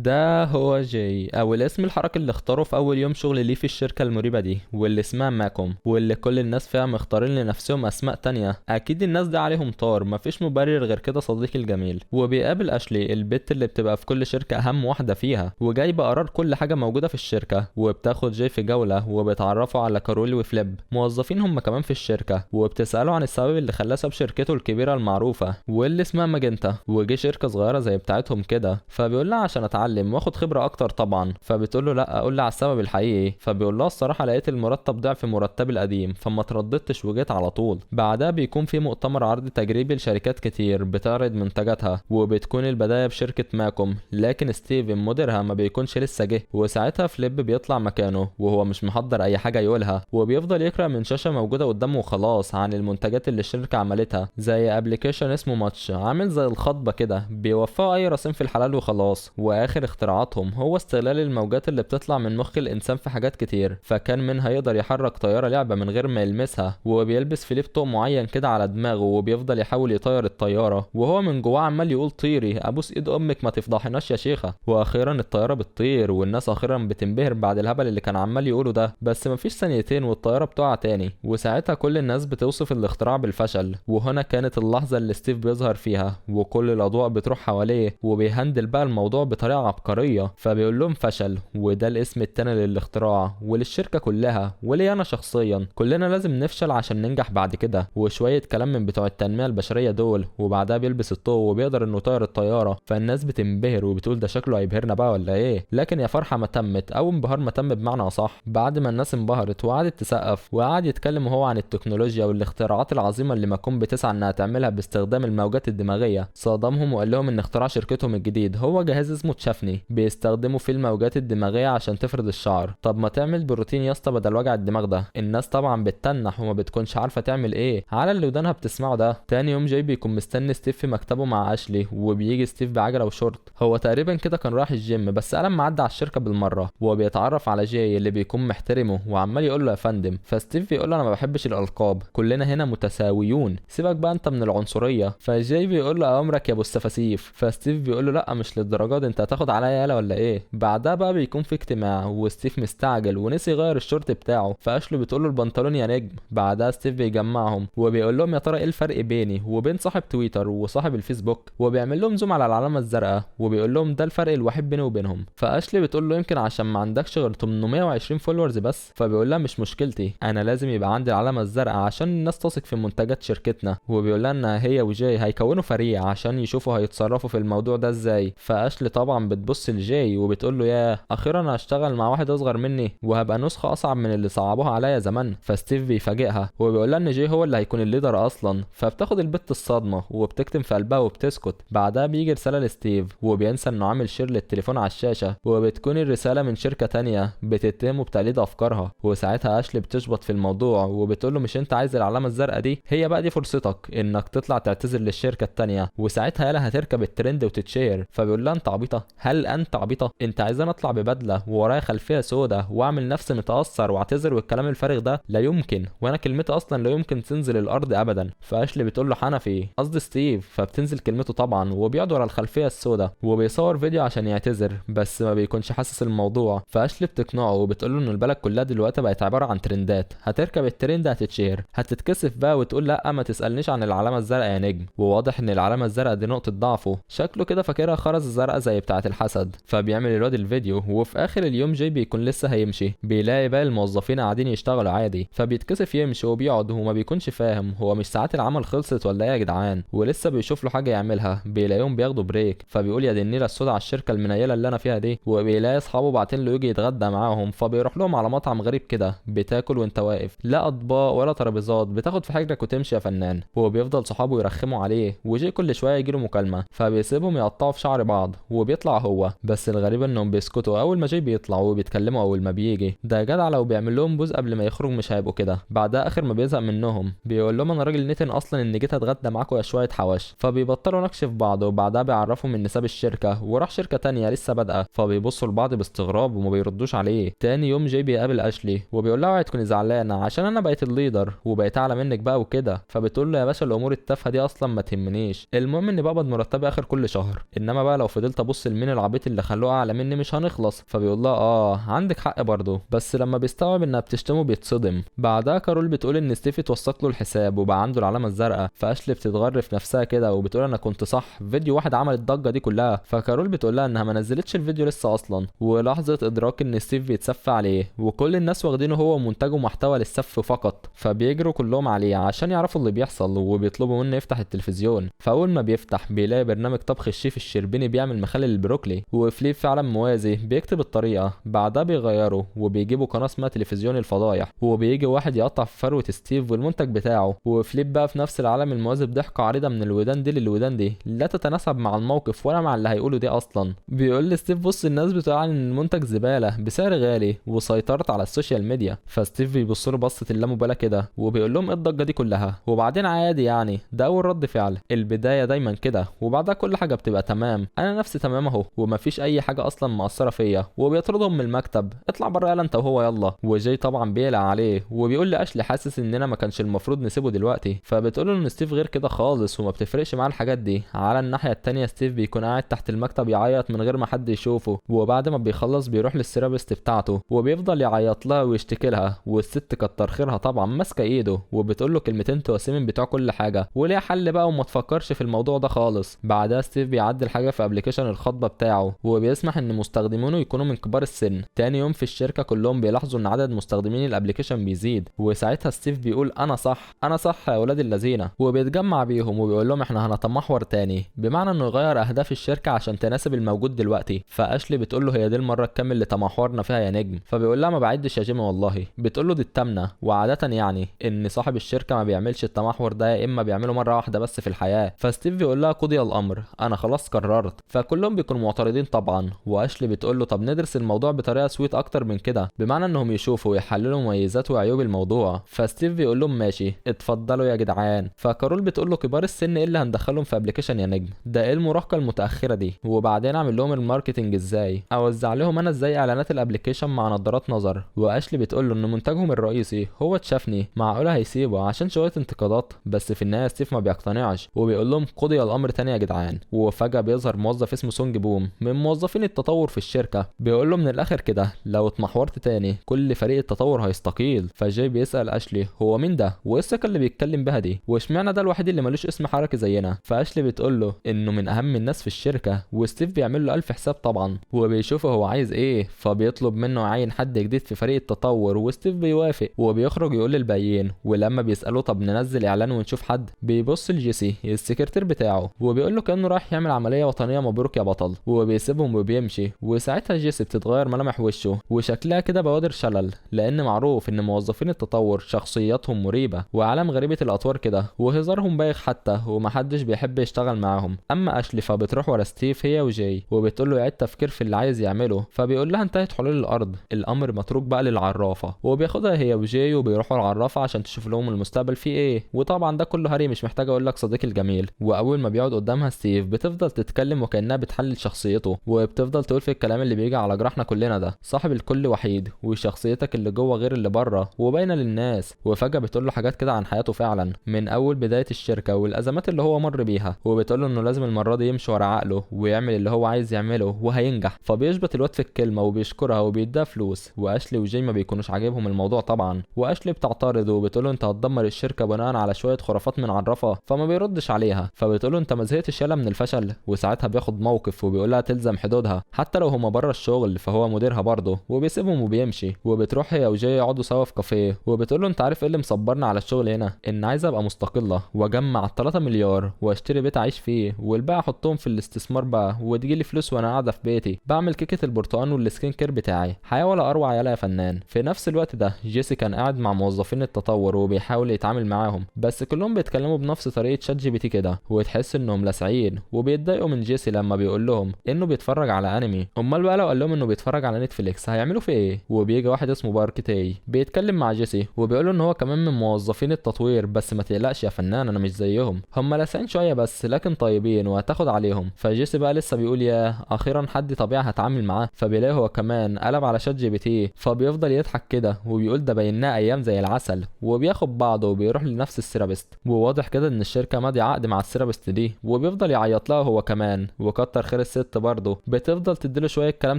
ده هو جاي، او الاسم الحركي اللي اختاره في اول يوم شغل ليه في الشركة المريبة دي، واللي اسمها ماكوم، واللي كل الناس فيها مختارين لنفسهم اسماء تانية. اكيد الناس دي عليهم طار، مفيش مبرر غير كده صديقي الجميل. وبيقابل اشلي، البت اللي بتبقى في كل شركة اهم واحدة فيها، وجايبة قرار كل حاجة موجودة في الشركة. وبتاخد جاي في جولة وبيتعرفوا على كارول وفليب، موظفين هم كمان في الشركة، وبتسأله عن السبب اللي خلاه ساب شركته الكبيرة المعروفة واللي اسمها ماجنتا وجي شركة صغيرة زي بتاعتهم كده. فبيقول لها عشان اتعلم واخد خبرة اكتر طبعا. فبتقول له لا قول لي على السبب الحقيقي. فبيقول لها الصراحة لقيت المرتب ضعف مرتبي القديم، فما ترددتش وجيت على طول. بعدها بيكون في مؤتمر عرض تجريبي لشركات كتير بتعرض منتجاتها، وبتكون البداية بشركة ماكوم، لكن ستيفن مديرها ما بيكونش لسه جه. وساعتها فليب بيطلع مكانه وهو مش محضر اي حاجة يقولها، وبيفضل يقرأ من شاشة موجودة قدامه وخلاص عن المنتجات اللي الشركة عملتها، زي application اسمه ماتش، عامل زي الخطبة كده، بيوفقوا اي راسين في الحلال وخلاص. واخر اختراعاتهم هو استغلال الموجات اللي بتطلع من مخ الانسان في حاجات كتير، فكان منها يقدر يحرك طيارة لعبة من غير ما يلمسها. وبيلبس فيليب طوق معين كده على دماغه وبيفضل يحاول يطير الطيارة، وهو من جواه عمال يقول طيري ابوس ايد امك ما تفضحناش يا شيخة. واخيرا الطيارة بتطير، والناس اخيرا بتنبهر بعد الهبل اللي كان عمال يقوله ده. بس مفيش ثانيتين والطيارة بتقع تاني، وساعتها كل الناس بتوصف الاختراع بالفشل. وهنا كانت اللحظة اللي ستيف بيظهر فيها وكل الاضواء بتروح حواليه، وبي handle بقى الموضوع بطريقة عبقرية. فبيقول لهم فشل، وده الاسم التاني للاختراع وللشركة كلها ولي انا شخصيا، كلنا لازم نفشل عشان ننجح بعد كده، وشوية كلام من بتوع التنمية البشرية دول. وبعدها بيلبس الطوق وبيقدر انه يطير الطيارة، فالناس بتنبهر وبتقول ده شكله هيبهرنا بقى ولا ايه. لكن يا فرحة ما تمت، او انبهار ما تم بمعنى اصح. بعد ما الناس انبهرت وقعدت تسقف، وقعد يتكلم هو عن التكنولوجيا والاختراعات العظيمة اللي ماكوم بتسعى انها تعملها باستخدام الموجات الدماغية. صدمهم وقال لهم ان اختراع شركتهم الجديد هو جهاز اسمه تشافني، بيستخدموا فيه الموجات الدماغية عشان تفرد الشعر. طب ما تعمل بروتين يا اسطى بدل وجع الدماغ ده. الناس طبعا بتتنح وما بتكونش عارفة تعمل ايه على اللي ودانها بتسمعه ده. تاني يوم جاي بيكون مستني ستيف في مكتبه مع اشلي، وبيجي ستيف بعجلة وشورت، هو تقريبا كده كان رايح الجيم بس قلم معدي على الشركة بالمرة. وبيتعرف على جاي اللي بيكون محترمه وعمال يقول له يا فندم. فستيف بيقول له انا ما بحبش الالقاب، كلنا هنا متساويون، سيبك بقى انت من العنصرية. فجاي بيقول له امرك يا ابو السفاسيف. فستيف بيقول له لا مش للدرجة دي، انت هتاخد عليا يالا ولا ايه. بعدها بقى بيكون في اجتماع، وستيف مستعجل ونسي يغير الشورت بتاعه، فاشلي بتقول له البنطلون يا نجم. بعدها ستيف بيجمعهم وبيقول لهم يا ترى ايه الفرق بيني وبين صاحب تويتر وصاحب الفيسبوك، وبيعمل لهم zoom على العلامة الزرقاء وبيقول لهم ده الفرق الوحيد بيني وبينهم. فاشلي بتقول له يمكن عشان ما عندكش غير 820 followers بس. فبيقول لها مش مشكلتي، انا لازم يبقى عندي العلامة الزرقاء عشان الناس تثق في منتجات شركتنا. وبيقول لها ان هي وجاي هيكونوا فريق عشان يشوفوا هيتصرفوا في الموضوع ده ازاي. فاشلي طبعا بتبص لجاي وبتقول له ياه اخيرا هشتغل مع واحد اصغر مني وهبقى نسخه اصعب من اللي صعبوها عليا زمان. فستيف بيفاجئها وبيقول لها ان جاي هو اللي هيكون ال leader اصلا. فبتاخد البت الصدمة وبتكتم في قلبها وبتسكت. بعدها بيجي رسالة لستيف وبينسى انه عامل share للتليفون على الشاشة، وبتكون الرسالة من شركة تانية بتتهمه بتقليد افكارها. وساعتها اشلي بتشبط في الموضوع وبتقول له مش انت عايز العلامة الزرقاء دي، هي بقى دي فرصتك انك تطلع تعتذر للشركة التانية، وساعتها يالا هتركب الترند وتتشير. فبيقول لها انت عبيطه، هل انت عبيطه؟ انت عايزاني اطلع ببدله وورايا خلفية سودا واعمل نفسي متاثر واعتذر والكلام الفارغ ده؟ لا يمكن، وانا كلمتي اصلا لا يمكن تنزل الارض ابدا. فاشلي بتقول له حنفي، قصدي ستيف. فبتنزل كلمته طبعا وبيقعد ورا الخلفية السودا وبيصور فيديو عشان يعتذر، بس ما بيكونش حاسس الموضوع. فاشلي بتقنعه وبتقول له ان البلد كلها دلوقتي بقت عبارة عن ترندات، هتركب الترند هتتشهر، هتتكسف بقى وتقول لا ما تسالنيش عن العلامة الزرقاء يا نجم. وواضح ان العلامة الزرقاء دي نقطة ضعفه، شكله كده فاكرها خرز زرقاء زي بتاعه الحسد. فبيعمل الواد الفيديو، وفي اخر اليوم جاي بيكون لسه هيمشي، بيلاقي باقي الموظفين قاعدين يشتغلوا عادي، فبيتكسف يمشي وبيقعد وما بيكونش فاهم هو مش ساعات العمل خلصت ولا ايه يا جدعان، ولسه بيشوف له حاجة يعملها. بيلاقيهم بياخدوا break، فبيقول يا دي النيله السودا على الشركة المنيله اللي انا فيها دي. وبيلاقي اصحابه باعتين له يجي يتغدى معاهم، فبيروح لهم على مطعم غريب كده بتاكل وانت واقف، لا اطباق ولا ترابيزات، بتاخد في حجرك وتمشي يا فنان. وبيفضل صحابه يرخموا عليه، وجي كل شوية يجيله مكالمة، فبيسيبهم يقطعوا في شعر بعض وبيطلع هو. بس الغريب انهم بيسكتوا اول ما جاي بيطلع وبيتكلموا اول ما بيجي، ده جدع لو بيعمل لهم pause قبل ما يخرج مش هيبقوا كده. بعدها اخر ما بيزهق منهم بيقول لهم انا راجل نتن اصلا ان جيت اتغدى معاكم يا شوية حواش. فبيبطلوا نكش في بعض، وبعدها بيعرفهم ان ساب الشركة وراح شركة تانية لسه بادئه، فبيبصوا لبعض باستغراب وما بيردوش عليه. تاني يوم جاي بيقابل اشلي وبيقول لها اوعي تكوني زعلانة عشان انا بقيت ال leader وبقيت اعلى منك بقى وكده. فبتقول له يا باشا الامور التافهة دي اصلا ما تهمنيش، المهم اني بقبض مرتبي اخر كل شهر، انما بقى لو فضلت ابص لمين العبيط اللي خلوه اعلى مني مش هنخلص. فبيقول لها اه عندك حق برضه، بس لما بيستوعب انها بتشتمه بيتصدم. بعدها كارول بتقول ان ستيف اتوثق له الحساب وبقى عنده العلامة الزرقاء، فاشلي بتتغر في نفسها كده وبتقول انا كنت صح، فيديو واحد عمل الضجة دي كلها. فكارول بتقول لها انها ما نزلتش الفيديو لسه اصلا. ولحظة ادراك ان ستيف بيتسف عليه وكل الناس واخدينه هو ومنتجه محتوى للسف فقط، فبيجروا كلهم عليه عشان يعرفوا اللي بيحصل وبيطلبوا منه يفتح التلفزيون. فاول ما بيفتح بيلاقي برنامج طبخ الشيف الشربيني بيعمل مخلل البروكلي، وفليب فعلا موازي بيكتب الطريقة. بعدها بيغيروا وبيجيبوا قناة اسمها تلفزيون الفضايح، وبيجي واحد يقطع في فروه ستيف والمنتج بتاعه. وفليب بقى في نفس العالم الموازي بضحكه عريضة من الودان دي للودان دي لا تتناسب مع الموقف ولا مع اللي هيقوله دي اصلا. بيقول لستيف بص الناس بتقول ان المنتج زبالة بسعر غالي وسيطرت على ال social media. فستيف بيبص له بصة اللامبالاة كده وبيقول لهم ايه الضجة دي كلها، وبعدين عادي يعني ده اول رد فعل، البداية دايما كده وبعدها كل حاجة بتبقى تمام، انا نفسي تمام اهو ومفيش اي حاجة اصلا مأثره فيا. وبيطردهم من المكتب، اطلع بره يلا انت وهو يلا. وجاي طبعا بيقلق عليه وبيقول لاشلي حاسس اننا ما كانش المفروض نسيبه دلوقتي. فبتقول له ان ستيف غير كده خالص وما بتفرقش معاه الحاجات دي. على الناحية التانية ستيف بيكون قاعد تحت المكتب يعيط من غير ما حد يشوفه، وبعد ما بيخلص بيروح لل therapist بتاعته وبيفضل يعيط لها ويشتكي لها، والست كتر خيرها طبعا ماسكه ايده وبتقول له كلمتين تواسيم بتوع كل حاجة وليها حل بقى وما تفكرش في الموضوع ده خالص. بعدها ستيف بيعدل حاجة في application الخطبة بتاعه وبيسمح ان مستخدمينه يكونوا من كبار السن. تاني يوم في الشركة كلهم بيلاحظوا ان عدد مستخدمين ال application بيزيد، وساعتها ستيف بيقول انا صح انا صح يا ولاد اللذينه، وبيتجمع بيهم وبيقول لهم احنا هنتمحور تاني، بمعنى انه يغير اهداف الشركة عشان تناسب الموجود دلوقتي. فاشلي بتقول له هي دي المرة الكام اللي تمحورنا فيها يا نجم؟ فبيقول لها ما بعدش يا جيمي والله. بتقول له دي التامنه، وعاده يعني ان صاحب الشركة ما بيعملش التمحور ده يا اما بيعمله مرة واحدة بس في الحياة. فستيف بيقول لها قضي الامر انا خلاص قررت. فكلهم بيكونوا معترضين طبعا، واشلي بتقول له طب ندرس الموضوع بطريقة sweet اكتر من كده، بمعنى انهم يشوفوا ويحللوا مميزات وعيوب الموضوع. فستيف بيقول لهم ماشي اتفضلوا يا جدعان. فكارول بتقول له كبار السن ايه اللي هندخلهم في application يا نجم؟ ده ايه المراهقة المتاخرة دي؟ وبعدين اعمل لهم ال marketing ازاي؟ اوزع لهم انا ازاي اعلانات ال application مع نظارات نظر؟ واشلي بتقول له ان منتجهم الرئيسي هو تشافني، معقولة هيسيبه عشان شوية انتقادات؟ بس في النهاية ستيف ما بيقتنعش وبيقول لهم قضي الامر تاني يا جدعان. وفجاة بيظهر موظف اسمه سونج بوم من موظفين التطور في الشركة، بيقول له من الاخر كده لو اتمحورت تاني كل فريق التطور هيستقيل. فجاي بيسال اشلي هو مين ده وايه الثقة اللي بيتكلم بها دي، واشمعنى ده الوحيد اللي ملوش اسم حركي زينا؟ فاشلي بتقول له انه من اهم الناس في الشركة، وستيف بيعمل له الف حساب طبعا وبيشوفه هو عايز ايه، فبيطلب منه يعين حد جديد في فريق التطور، وستيف بيوافق وبيخرج يقول للباقيين. ولما بيسالوه طب ننزل اعلان ونشوف حد، بيبص لجيسي السكرتير بتاعه وبيقول له كانه رايح يعمل عملية وطنية مبروك يا بطل، وبيسيبهم وبيمشي. وساعتها جيسي بتتغير ملامح وشه وشكلها كده بوادر شلل، لان معروف ان موظفين التطور شخصياتهم مريبه وعالم غريبة الاطوار كده وهزارهم بايخ حتى ومحدش بيحب يشتغل معاهم. اما اشلي فبتروح ورا ستيف هي وجاي وبتقول له يعيد تفكير في اللي عايز يعمله، فبيقول لها انتهت حلول الارض، الامر متروك بقى للعرافه. وبياخدها هي وجاي وبيروحوا العرافه عشان تشوف لهم المستقبل فيه ايه، وطبعا ده كله هري مش محتاج اقول لك صديقي الجميل. واول ما بيقعد قدامها ستيف بتفضل تتكلم وكانها بتحلل شخصيته، وبتفضل تقول في الكلام اللي بيجي على جراحنا كلنا ده، صاحب الكل وحيد وشخصيتك اللي جوه غير اللي بره وباينه للناس. وفجاة بتقول له حاجات كده عن حياته فعلا من اول بداية الشركة والازمات اللي هو مر بيها، وبتقول له انه لازم المرة دي يمشي ورا عقله ويعمل اللي هو عايز يعمله وهينجح. فبيشبط الواد في الكلمة وبيشكرها وبيديها فلوس. واشلي وجاي ما بيكونوش عاجبهم الموضوع طبعا، واشلي بتعترض وبتقول له انت هتدمر الشركة بناء على شوية خرافات من عرفه، فما بيردش عليها. فبتقول له انت ما زهقتش يالا من الفشل؟ وساعتها بياخد موقف وبيقول لها تلزم حدودها حتى لو هما بره الشغل فهو مديرها برضه، وبيسيبهم وبيمشي. وبتروح هي وجاي يقعدوا سوا في كافيه، وبتقول له انت عارف ايه اللي مصبرنا على الشغل هنا؟ ان عايز ابقى مستقلة واجمع 3 مليار واشتري بيت اعيش فيه والباقي احطهم في الاستثمار بقى وتجيلي فلوس وانا قاعدة في بيتي بعمل كيكة البرتقال وال skin care بتاعي، حياة ولا اروع يالا يا فنان. في نفس الوقت ده جيسي كان قاعد مع موظفين التطور وبيحاول يتعامل معاهم، بس كلهم بيتكلموا بنفس طريقه ChatGPT كده وتحس انهم لاسعين، وبيتضايقوا من جيسي لما بيقول لهم انه بيتفرج على انمي. امال بقى لو قال لهم انه بيتفرج على نتفليكس هيعملوا فيه ايه؟ وبيجي واحد اسمه بارك تاي بيتكلم مع جيسي وبيقول له ان هو كمان من موظفين التطوير، بس ما تقلقش يا فنان انا مش زيهم، هم لاسعين شوية بس لكن طيبين وهتاخد عليهم. فجيسي بقى لسه بيقول يا اخيرا حد طبيعي هتعامل معاه، فبيلاقي هو كمان قلب على ChatGPT، فبيفضل يضحك كده وبيقول ده بينا ايام زي العسل، وبياخد بعضه وبيروح لنفس ال therapist. وواضح كده ان الشركة ماضيه عقد مع ال therapist دي، وبيفضل يعيط لها هو كمان، وكتر خير ال الست برضه بتفضل تديله شوية كلام